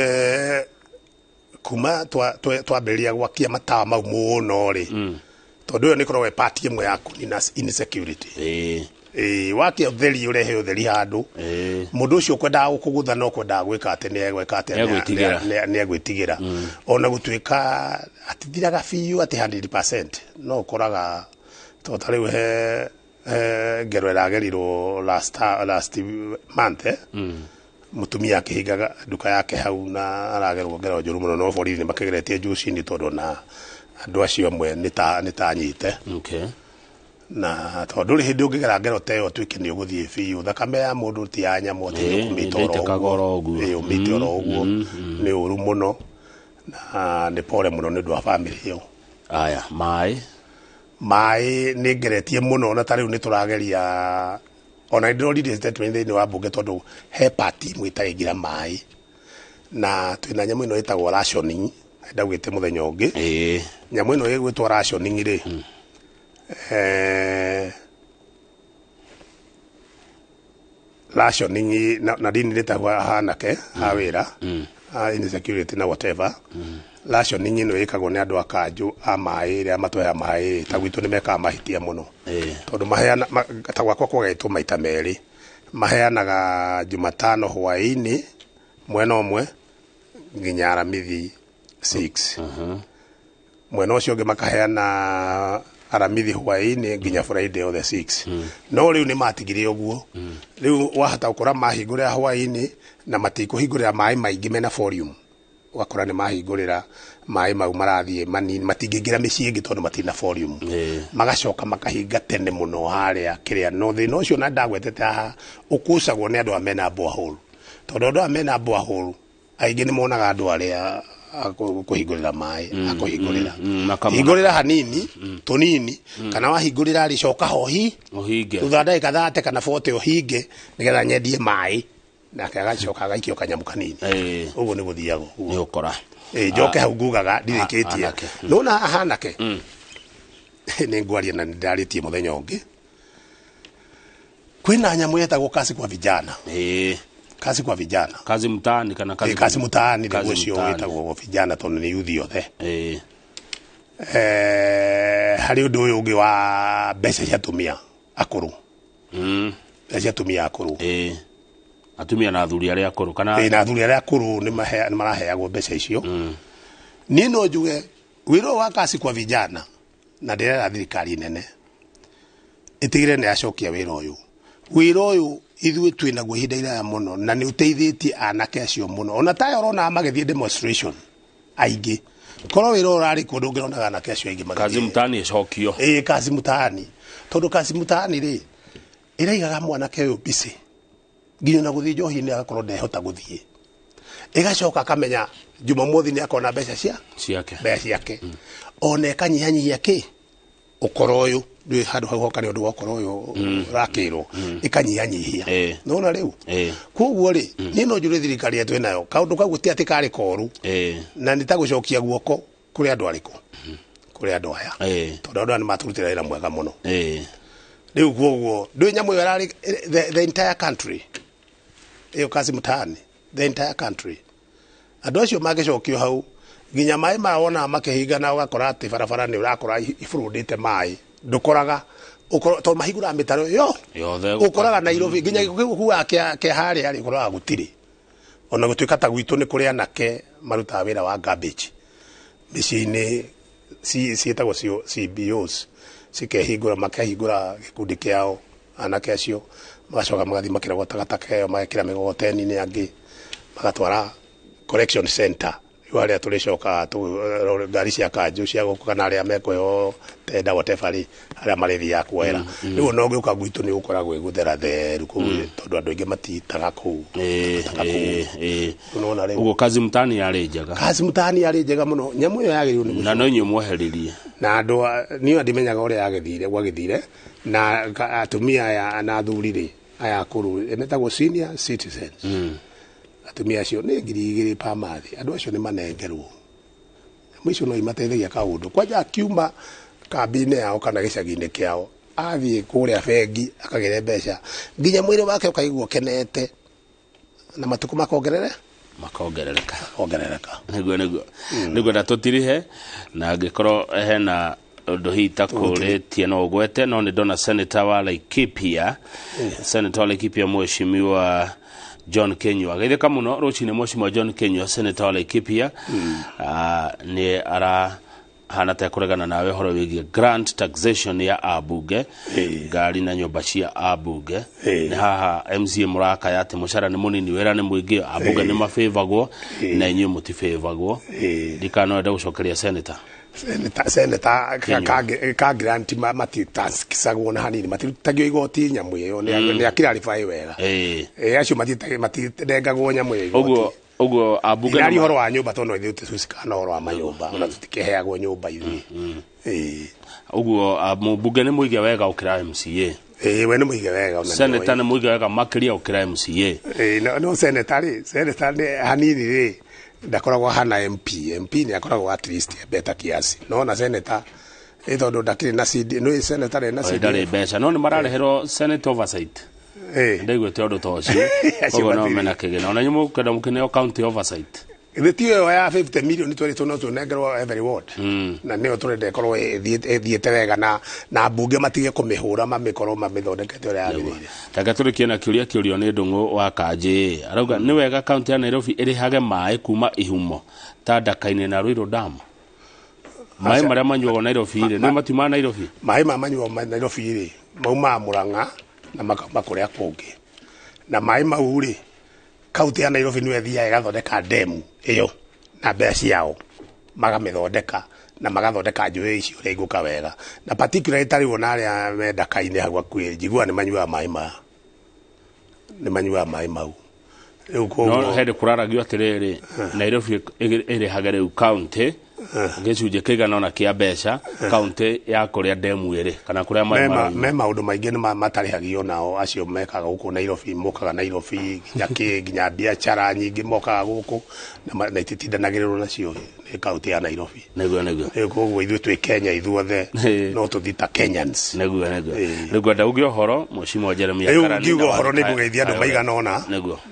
kuma twambĩrĩria gwakia matawa mau mũno rĩ, tondũ ĩyo nĩ ĩkoragwo ĩ part ĩmwe ya kũnina insecurity. Ĩĩ, wakia ũtheri ũrehe ũtheri handũ mũndũ ũcio ũkwendaga gũkũgũtha no kwendaga gwĩka atĩ nĩ egwĩka atĩ
Nĩ egwĩtigĩra.
Nĩ egwĩtigĩra ona gũtuĩka atithiraga biũ atĩ 100% no ũkoraga to ta rĩu he ngero ĩragerirwo last month, mũtumia akĩhingaga nduka yake hau na aragerwo ngero njũru mũno no borithi nĩ makĩgeretie juu chini tondũ na andũ acio amwe nĩ ta nyite. Na tondũ ndũrĩ hĩndĩ ũngĩgera ngero ta ĩyo ũtuĩke nĩ ũgũthiĩ biũ, thakame ya mũndũ ti ya nyamũ atĩ nĩ ũkũmĩita oro
ndĩitĩkaga
ũguo.
Oro ũguo.
Ĩĩ, ũmĩite oro ũguo nĩ ũru mũno na nĩ pore mũno nĩ ũndũ wa bamĩrĩ ĩyo.
Aya, maĩ.
Maĩ nĩ ngeretie mũno na ta rĩu nĩ tũrageria ona nĩ ndĩrorire statement thĩinĩ wa mbunge tondũ he party ĩmwe ĩtaraingĩra maĩ na twĩna nyamũ ĩno ĩtagwo rationing ndaugĩte mũthenya ũngĩ. Nyamũ ĩno ĩgwĩtwo rationing rĩ, rationing na ndini rĩtagwo hanake ha wĩra ha insecurity na whatever. Rationing ĩno ĩkagwo nĩ andũ a kanjũ a maĩ rĩa matũheaga maĩ ta gwitũ nĩ mekaga mahĩtia mũno tondũ maheana ta gwakwa kwagetwo maita merĩ, maheanaga Jumatano hwaĩ-inĩ mwena ũmwe nginya Aramithi 6, mwena ũcio ũngĩ makaheana Aramithi hwaĩ-inĩ nginya Friday o the 6. No rĩu nĩ matigire ũguo, rĩu wahota gũkora mahingũrĩra hwaĩ-inĩ na matikũhingũrĩra maĩ maingĩ mena volume, ũgakora nĩ mahingũrĩra maĩ mau marathiĩ manini matingĩingĩra mĩciĩ ĩngĩ tondũ matirĩ na volume, magacoka makahinga tene mũno harĩa kĩrĩa. No thĩna ũcio na ndagwetete haha ũkũcagwo nĩ andũ a mena borehole tondũ andũ aya mena borehole aingĩ nĩ monaga andũ arĩa a kũhingũrĩra maĩ akũhingũrĩra
makamona.
Hingũrĩra hanini tũnini kana wahingũrĩra rĩ, coka hohi
ũhinge
thutha wa ndagĩka 30 kana 40 ũhinge nĩgetha nyendie maĩ, nake agacoka agaikio kanyamũ kanini. Ũguo nĩ gũthiaga ũguo.
Nĩ ũkora.
Ĩ, njoke hau ngugaga ndirĩkĩtie.
Anake.
Nona ahanake nĩ ngwaria na nĩ ndarĩtie mũthenya ũngĩ kwĩna nyamũ yetagwo kasi kwa vijana. Kazi kwa vijana.
Kazi mtaani kana kazi
kazi, kazi mtaani.
Kazi
Nĩguo ũcio
mtaani.
wĩtagwo vijana tondũ nĩ yuthi othe. Harĩ ũndũ ũyũ ũngĩ wa mbeca cia atumia akũrũ, mbeca cia atumia akũrũ.
Atumia na athuri arĩa akũrũ kana
Ĩĩ, na athuri arĩa akũrũ nĩ maraheagwo mbeca icio. Niĩ no njuge wĩra ũyũ wa kasi kwa vijana na ndĩrera thirikari nene ĩtigĩre nĩ yacokia wĩra ũyũ. Wĩra ũyũ ithuĩ twĩ naguo ihinda iraya mũno na nĩ ũteithĩtie anake acio mũno ona tayo ũrona magĩthiĩ demonstration aingĩ korwo wĩra ũyũ ũrarĩ kuo ndũngĩronaga anake acio aingĩ magĩthiĩ.
Kazi mtaani ĩcokio.
Ĩĩ, kazi mtaani, tondũ kazi mtaani rĩ ĩraigaga mwanake ũyũ busy nginya na gũthiĩ njohi-inĩ agakorwo ndehota gũthiĩ, ĩgacoka akamenya Jumamothi nĩ akona mbeca cia
ciake.
Mbeca ciake ona ĩkanyihanyihia kĩ ũkora ũyũ ndũĩ handũ hau hoka nĩ ũndũ wa ũkora ũyũ ũrakĩrwo ĩkanyihanyihia nona rĩu. Koguo rĩ, niĩ no njũrie thirikari ĩrĩa twĩnayo kaũndũ kau ti atĩ karĩ koru na nĩ ta gũcokia guoko kũrĩ andũ arĩkũ, kũrĩ andũ aya, tondũ andũ aya nĩ matũrutĩra wĩra mwega mũno. Rĩu koguo ndũĩ nyamũ ĩyo ĩrarĩ the entire country ĩyo kazi mtaani, the entire country, andũ acio mangĩcokio hau nginya maĩ maya wonaga makĩhinga na ũgakora atĩ barabara nĩ ũrakora iburũndĩte maĩ ndũkoraga tondũ mahingũraga mĩtaro yo
yothe.
Ũkoraga Nairobi nginya gĩko kĩu ũkuaga kĩa harĩa rĩ ũkoraga gũtirĩ ona gũtuĩka ta gwitũ nĩ kũrĩ anake marutaga wĩra wa garbage mĩciĩ-inĩ ciĩtagwo CBOs. Cikehingũra, makehingũra gĩkundi kĩao anake acio, magacoka magathiĩ makĩrogota takataka ĩyo, magekĩra mĩgogoteni-inĩ, angĩ magatwara collection center. Rĩu harĩa tũrĩcoka ngari cia kanjũ cia gũkũ kana arĩa mekũheo tenda whatever rĩ, harĩa marĩthiaga kuoera. Rĩu ona ũngĩũka gwitũ nĩ ũgũkora gwĩ gũthera theru kũu, tondũ andũ aingĩ matitaga kũu takataka kũu. Ũnona rĩu
Ũguo kazi mtaani yarĩ njega.
Kazi mtaani yarĩ njega mũno. Nyamũ ĩyo yagĩrĩirwo nĩ
Na no inyuĩ mweheririe.
Na andũ niĩ ndimenyaga ũrĩa yagĩthire gwagĩthire na atumia aya na athuri rĩ, aya akũrũ metagwo senior citizens. Atumia acio nĩ 2,000 pa mathi, andũ acio nĩ manengerwo. Nyamũ icio no imateithagia kaũndũ kwanja akiuma kambĩ-inĩ yao kana gĩcagi-inĩ kĩao, athiĩ kũrĩa bengi akagĩre mbeca, nginya mwĩrĩ wake ũkaigua ũkenete na matukũ makongerere
Makongerereka.
Makongerereka.
Nĩguo na tũtirihe, na angĩkorwo hena ũndũ hihi takũrĩtie no ũgwete. No nĩ ndona senator wa Laikipia, senator wa Laikipia Mheshimiwa John Kenyua geithĩka mũno rũcinĩ. Mheshimiwa John Kenyua, senator wa Laikipia, nĩ ara hana ta kũregana nawe ũhoro wĩgiĩ grant taxation ya ambunge, ngari na nyũmba cia ambunge. Nĩ haha MCA mũrakaya atĩ mũcara nĩ mũnini, wĩra nĩ mũingĩ, ambunge nĩ mabĩvagwo na inyuĩ mũtibĩvagwo. Ndikana no ende gũcokeria senator.
Senator ka grant matitaxagwo na hanini, matirutagio igoti. Nyamũ ĩyo nĩ akirarify wega. Acio matinengagwo nyamũ ĩyo igoti.
Ũguo ambunge
Ndĩraria ũhoro wa nyũmba, tondũ ithuĩ tũcukana ũhoro wa manyũmba, ona tũtikĩheagwo nyũmba ithuĩ.
Ũguo mũmbunge nĩ mũige wega ũkĩra MCA.
Ĩĩ, we nĩ mũige wega ona nĩ
Senator nĩ mũige wega makĩria ũkĩra MCA.
Ĩĩ, no senator rĩ, senator nĩ hanini rĩ, ndakoragwo hana MP. MP nĩ akoragwo at least better kiasi, no na senator ĩ tondũ ndakĩrĩ na CD, nĩ senator rĩ na
Oe, ndarĩ
CDF.
mbeca, no nĩ marareherwo senate oversight. Ndaiguĩte ũndũ ta ũcio.
Acio
Koguo no
matirĩ.
mena kĩgĩna, ona inyuĩ mũkwenda mũkĩneo county oversight.
Githĩ ti ĩyo ya 50 million tweritwo no tũnengerwo every ward, na nĩyo tũrenda ĩkorwo ĩthiĩte wega na mbunge matige kũmĩhũra, mamĩkorwo mamĩthondekete ũrĩa yagĩrĩire.
Reke tũrĩkie na kĩũria kĩũrio nĩ Ndũng'ũ wa Kanjĩ. Arauga nĩ wega kaunti ya Nairobi ĩrĩhage maĩ kuma ihumo ta Ndaka-inĩ na Ruiru Dam? Maĩ
Aca.
marĩa manyuagwo Nairobi rĩ, nĩ matiumaga Nairobi?
Maĩ ma manyuo ma Nairobi rĩ, maumaga Murang'a na makauma kũrĩa kũngĩ, na maĩ mau rĩ, kaunti ya Nairobi nĩyo ĩthiaga ĩgathondeka ndemu ĩyo na mbeca ciao, magamĩthondeka na magathondeka njũĩ icio ũrĩa igũka wega, na particularly ta rĩu ona arĩa me Ndaka-inĩ hau hakuhĩ, njiguaga nĩ manyuaga maĩ maya, nĩ manyuaga maĩ mau rĩu.
No
Koguo
hĩndĩ kũraragio atĩrĩrĩ, Nairobi ĩrĩhage rĩu kaunti gĩcunjĩ kĩigana ũna kĩa mbeca, kaunti ya kũrĩa ndemu ĩrĩ kana kũrĩa maĩ marauma.
Me maũndũ maingĩ nĩ matarĩhagio nao acio mekaga gũkũ Nairobi, mokaga Nairobi nginya kĩ, nginya biacara nyingĩ mokaga gũkũ na ititindanagĩrĩrwo nacio nĩ kaunti ya Nairobi.
Nĩguo.
Rĩu koguo ithuĩ twĩ Kenya ithuothe, no tũthiĩ ta Kenyans.
Nĩguo. Rĩu ngwenda uge ũhoro Mheshimiwa Jeremiah
Rĩu
Karani
ngiuga
na
ũhoro nĩ
wa
ngũgeithia andũ
Kayole.
maigana ũna.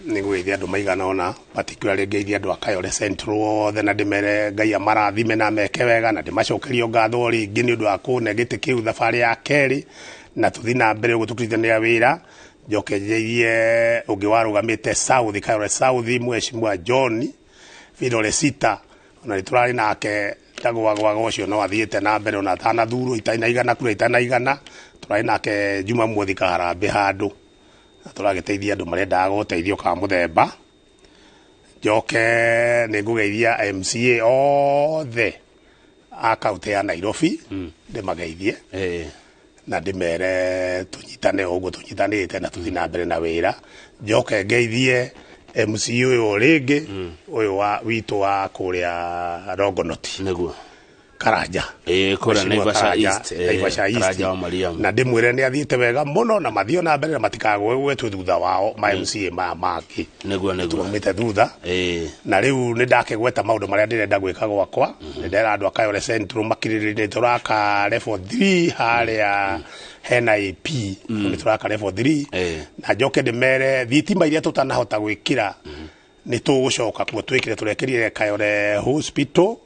Nĩ ngũgeithia andũ maigana ũna, particularly ngeithia andũ a Kayole Central othe, na ndĩmere Ngai amarathime na meke wega, na ndĩmacokerio ngatho rĩngĩ nĩ ũndũ wa kũne gĩtĩ kĩu thabarĩ ya kerĩ, na tũthiĩ na mbere ũguo tũkĩrutithania wĩra. Njoke njeithie ũngĩ warũgamĩte South, Kayole South, Mheshimiwa John Vidole Sita, ona nĩ tũrarĩ nake ndagwagwaga ũcio, no athiĩte na mbere ona atanathurwo, itanaigana kura itanaigana, tũrarĩ nake Jumamothi kaharambĩ handũ na tũragĩteithia andũ marendaga gũteithio ka mũthemba. Njoke nĩ ngũgeithia MCA othe a kaunti ya Nairobi, ndĩmageithie na ndĩmere tũnyitane o ũguo tũnyitanĩte na tũthiĩ na mbere na wĩra. Njoke ngeithie MC ũyũ rĩngĩ, ũyũ wa witũ wa kũrĩa Longonot. Karanja.
Ĩĩ, kũrĩa
Mheshimiwa
Naivasha
Karanja,
East,
Naivasha East.
Karanja wa Mariamu.
Na ndĩmwĩre nĩ athiĩte wega mũno na mathiĩ na mbere na matikagwe twĩ thutha wao ma MCA maya mangĩ.
Nĩguo.
Tũmaumĩte thutha. Na rĩu nĩ ndakĩgweta maũndũ marĩa ndĩrenda gwĩka gwakwa. Nĩ ndera andũ a Kayole Central makirĩrĩrie, nĩ tũraka level 3 harĩa hena AP, nĩ tũraka level 3, na njoke ndĩmere thitima iria tũtanahota gwĩkĩra Nĩ tũgũcoka kuo twĩkĩre tũrekĩrire Kayore Hospital,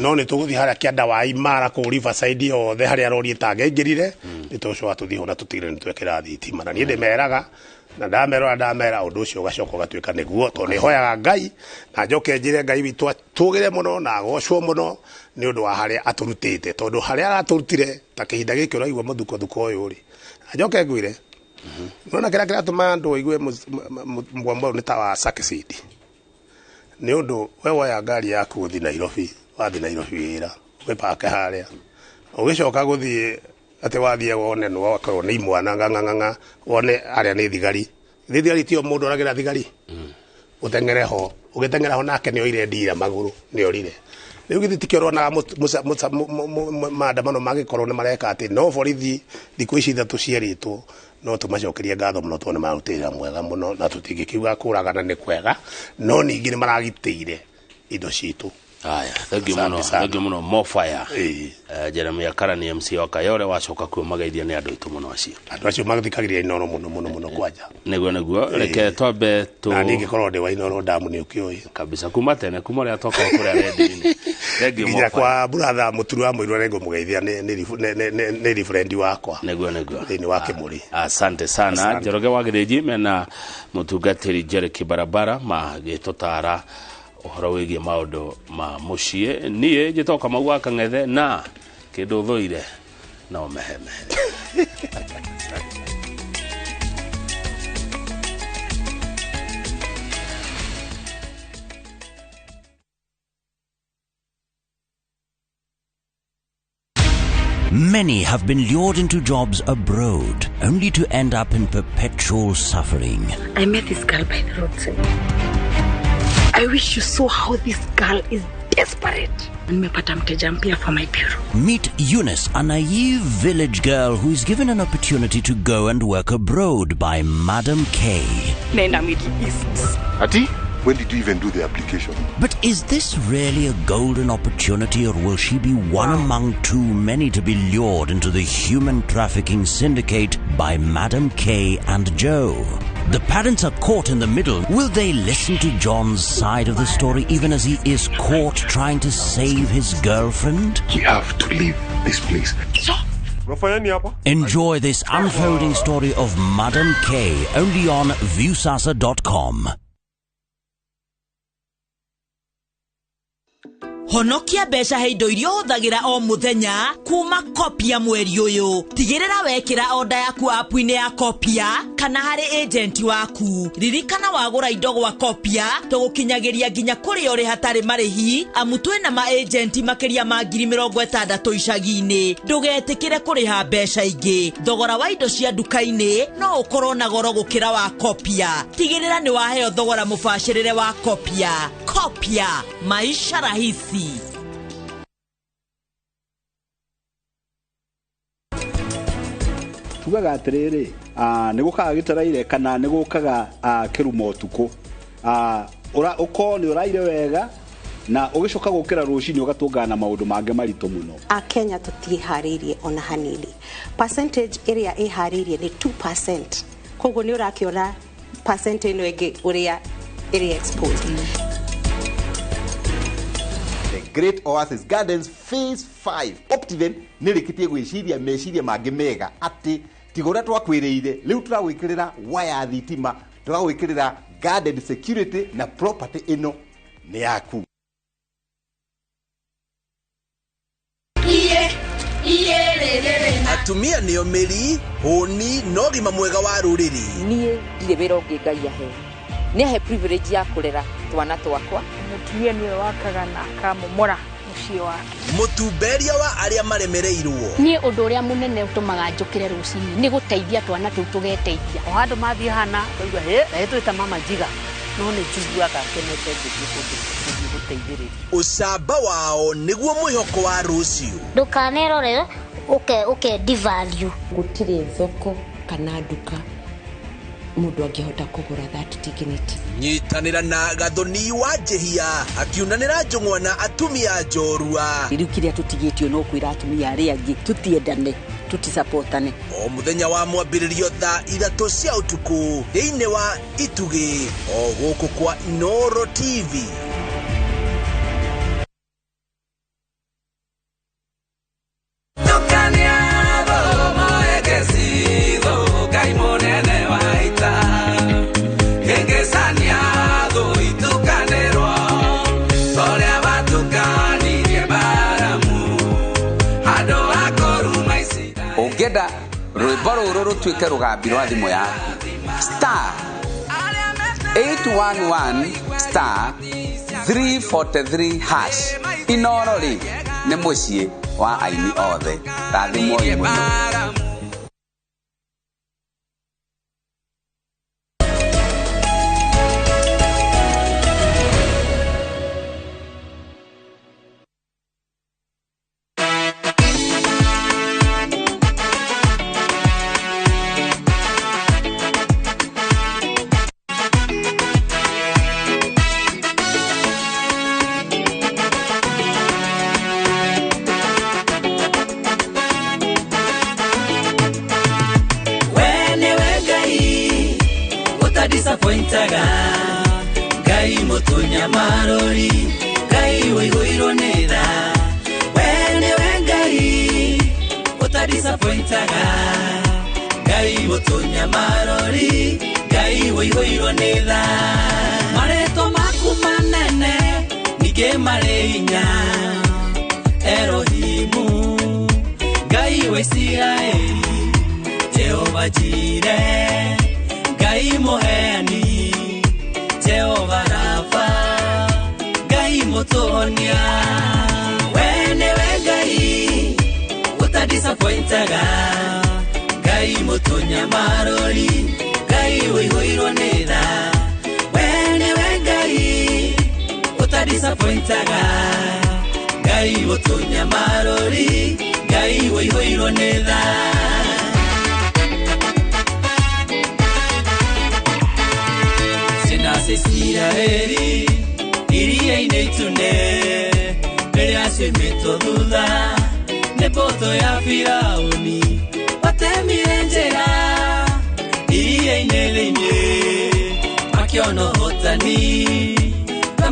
no nĩ tũgũthiĩ harĩa kĩanda wa Imara kũu Riverside yothe harĩa rori ĩtangĩaingĩrire. Nĩ tũgũcoka tũthiĩ ho na tũtigĩrĩre nĩ twekĩra thitima. Na niĩ ndĩmeraga na ndamera ndamera ũndũ ũcio ũgacoka ũgatuĩka nĩguo, tondũ nĩ hoyaga Ngai na njoke njĩre Ngai witũ atũgĩre mũno na agocwo mũno nĩ ũndũ wa harĩa atũrutĩte, tondũ harĩa aratũrutire ta kĩhinda gĩkĩ ũraigua mũthukothuko ũyũ rĩ, na njoke ngwĩre nona kĩrĩa kĩratũma andũ aigue mũgambo ũyũ nĩ ta wa succeed, nĩ ũndũ we woya ngari yaku ũthiĩ Nairobi, wathiĩ Nairobi wĩra wĩpake harĩa, ũgĩcoka gũthiĩ atĩ wathiĩ wone nĩ wakorwo nĩ imwana ng'ang'ang'ang'a, wone arĩa nĩ thigari. Thigari tio mũndũ oragĩra thigari, ũteng'ere ho, ũgĩteng'era ho nake nĩ oire ndira magũrũ, nĩ orire. Rĩu githĩ tikĩo ũronaga maandamano magĩkorwo nĩ mareka atĩ no borithi thikũ ici 3 cierĩtwo no tũmacokerie ngatho mũno tondũ nĩ marutĩra mwega mũno, na tũtingĩkiuga kũragana nĩ kwega, no ningĩ nĩ maragitĩire indo citũ.
Haya, thank you muno, thank you muno Mofaya. Jeremiah Karani MC wa Kayore wacoka kuo mageithia nĩ andũ aitũ mũno acio.
Andũ acio mathikagĩrĩria Inooro mũno mũno mũno kwanja.
Nĩguo nĩguo, reke twambe tu.
Na niĩ ngĩkorwo ndĩ wa Inooro ndamu nĩ ũkĩũĩ.
Kabisa kuma tene, kuma rĩrĩa twakorwo kũrĩa redio-inĩ. Thank you
Nginya
Mofaya.
kwa brother Mũturu wa Mũirũ nĩ ngũmũgeithia, nĩ friend wakwa.
Nĩguo nĩguo.
Thĩinĩ wa Kĩmũrĩ.
Asante sana. Njoroge wa Gĩthĩnji mena mũtungatĩri Jerick Barabara magĩtũtara ũhoro wĩgiĩ maũndũ ma mũciĩ. Niĩ njĩtagwo Kamau wa Kang'ethe na kĩndũ thũire no mehemehe.
Many have been lured into jobs abroad, only to end up in perpetual suffering.
I met this girl by the roadside. I wish you saw how this girl is desperate. Nimepata mteja mpya for my bureau.
Meet Eunice, a naive village girl who is given an opportunity to go and work abroad by Madam K.
Nenda Middle East.
Ati, when did you even do the application?
But is this really a golden opportunity, or will she be one among too many to be lured into the human trafficking syndicate by Madam K and Joe? The parents are caught in the middle. Will they listen to John's side of the story even as he is caught trying to save his girlfriend?
We have to leave this place.
Enjoy this unfolding story of Madam K only on Viusasa.com.
Honokia mbeca he indo iria ũhũthagĩra o mũthenya kuma Kopia mweri ũyũ. Tigĩrĩra wekĩra oda yaku app-inĩ ya Kopia kana harĩ agent waku. Ririkana wagũra indo gwa Kopia tũgũkinyagĩria nginya kũrĩa ũrĩ hatarĩ marĩhi, amu twĩna ma agent makĩria ma 60,000 icagi-inĩ. Ndũgetĩkĩre kũrĩha mbeca ingĩ. Thogora wa indo cia nduka-inĩ no ũkorwo na goro gũkĩra wa Kopia. Tigĩrĩra nĩ waheo thogora mũbacĩrĩre wa Kopia. Kopia, maisha rahisi.
Tugaga atiriri, nĩ gũkaga gĩtaraire kana nĩ gũkaga kĩrumo ũtukũ. Ũkorwo nĩ ũraire wega na ũgĩcoka gũkĩra rũcinĩ ũgatũngana na maũndũ mangĩ maritũ mũno.
Akenya tũtiĩharĩirie ona hanini. Percentage ĩrĩa ĩharĩirie nĩ 2%. Koguo nĩ ũrakĩona percent ĩno ĩngĩ ũrĩa ĩrĩ exposed.
The Great Oasis Gardens Phase 5 Optiven nĩ rĩkĩtie gwĩciria meciria mangĩ mega atĩ tiga ũrĩa twakwĩrĩire rĩu tũragwĩkĩrĩra waya thitima, tũragwĩkĩrĩra garden security na property ĩno nĩ yaku.
Atumia nĩo mĩri hũni na ũgima mwega wa rũrĩrĩ.
Niĩ ndirĩ wĩra ũngĩ Ngai ahe. Nĩ ahe privilege ya kũrera twana twakwa.
Mũtumia nĩwe wakaga na akamomora mũciĩ wake.
Mũtumberia wa arĩa maremereirwo.
Niĩ ũndũ ũrĩa mũnene ũtũmaga njũkĩre rũcinĩ nĩ gũteithia twana tũu tũgeteithia.
O handũ mathiĩ hana ngaigua hĩ na ĩtwĩta mama njiga, no nĩ njiguaga ngenete ngĩthiĩ kũndũ gũthiĩ gũteithĩrĩria.
Ũcamba wao nĩguo mwĩhoko wa rũciũ.
Ndũkanerore ũke devalue.
Gũtirĩ thoko kana nduka mũndũ angĩhota kũgũra that dignity.
Nyitanĩra na Gathoni wa Njĩhia akiunanĩra njũng'wa na atumia njorua.
Rĩu kĩrĩa tũtigĩtio no kwĩra atumia arĩa angĩ tũtiendane,
Tutisapotane.
O muthenya wa mwambĩrĩrio thaa 3 cia ũtukũ thĩinĩ wa Itugĩ o gũkũ kwa Inooro TV.
Ũngĩenda rwĩmbo rũrũ rũtuĩke rũgambi rwa thimũ yaku, star 811 star 343 hash. Inooro rĩ nĩ mũciĩ wa aini othe. Rathimwoi mũno.
Disappointaga Ngai mutunya marori Ngai wĩihũirwo nĩ tha we nĩwe Ngai ũtadisappointaga Ngai mutunya marori Ngai wĩihũirwo nĩ tha marĩtwa maku manene ningĩ marĩ hinya Elohimu Ngai wa Isiraeli Jehova Jireh Ngai mũheani Jehova Rafa Ngai mũtũhonia we nĩwe Ngai ũtadisappointaga Ngai mũtũnya marori Ngai wĩihũirwo nĩ tha we nĩwe Ngai ũtadisappointaga Ngai mũtũnya marori Ngai wĩihũirwo nĩ tha. Isiraeli iria-inĩ itune rĩrĩa ciumĩtwo thutha nĩ mbũtũ ya Firaũni watemire njĩra iria-inĩ thĩinĩ makĩona ũhotani na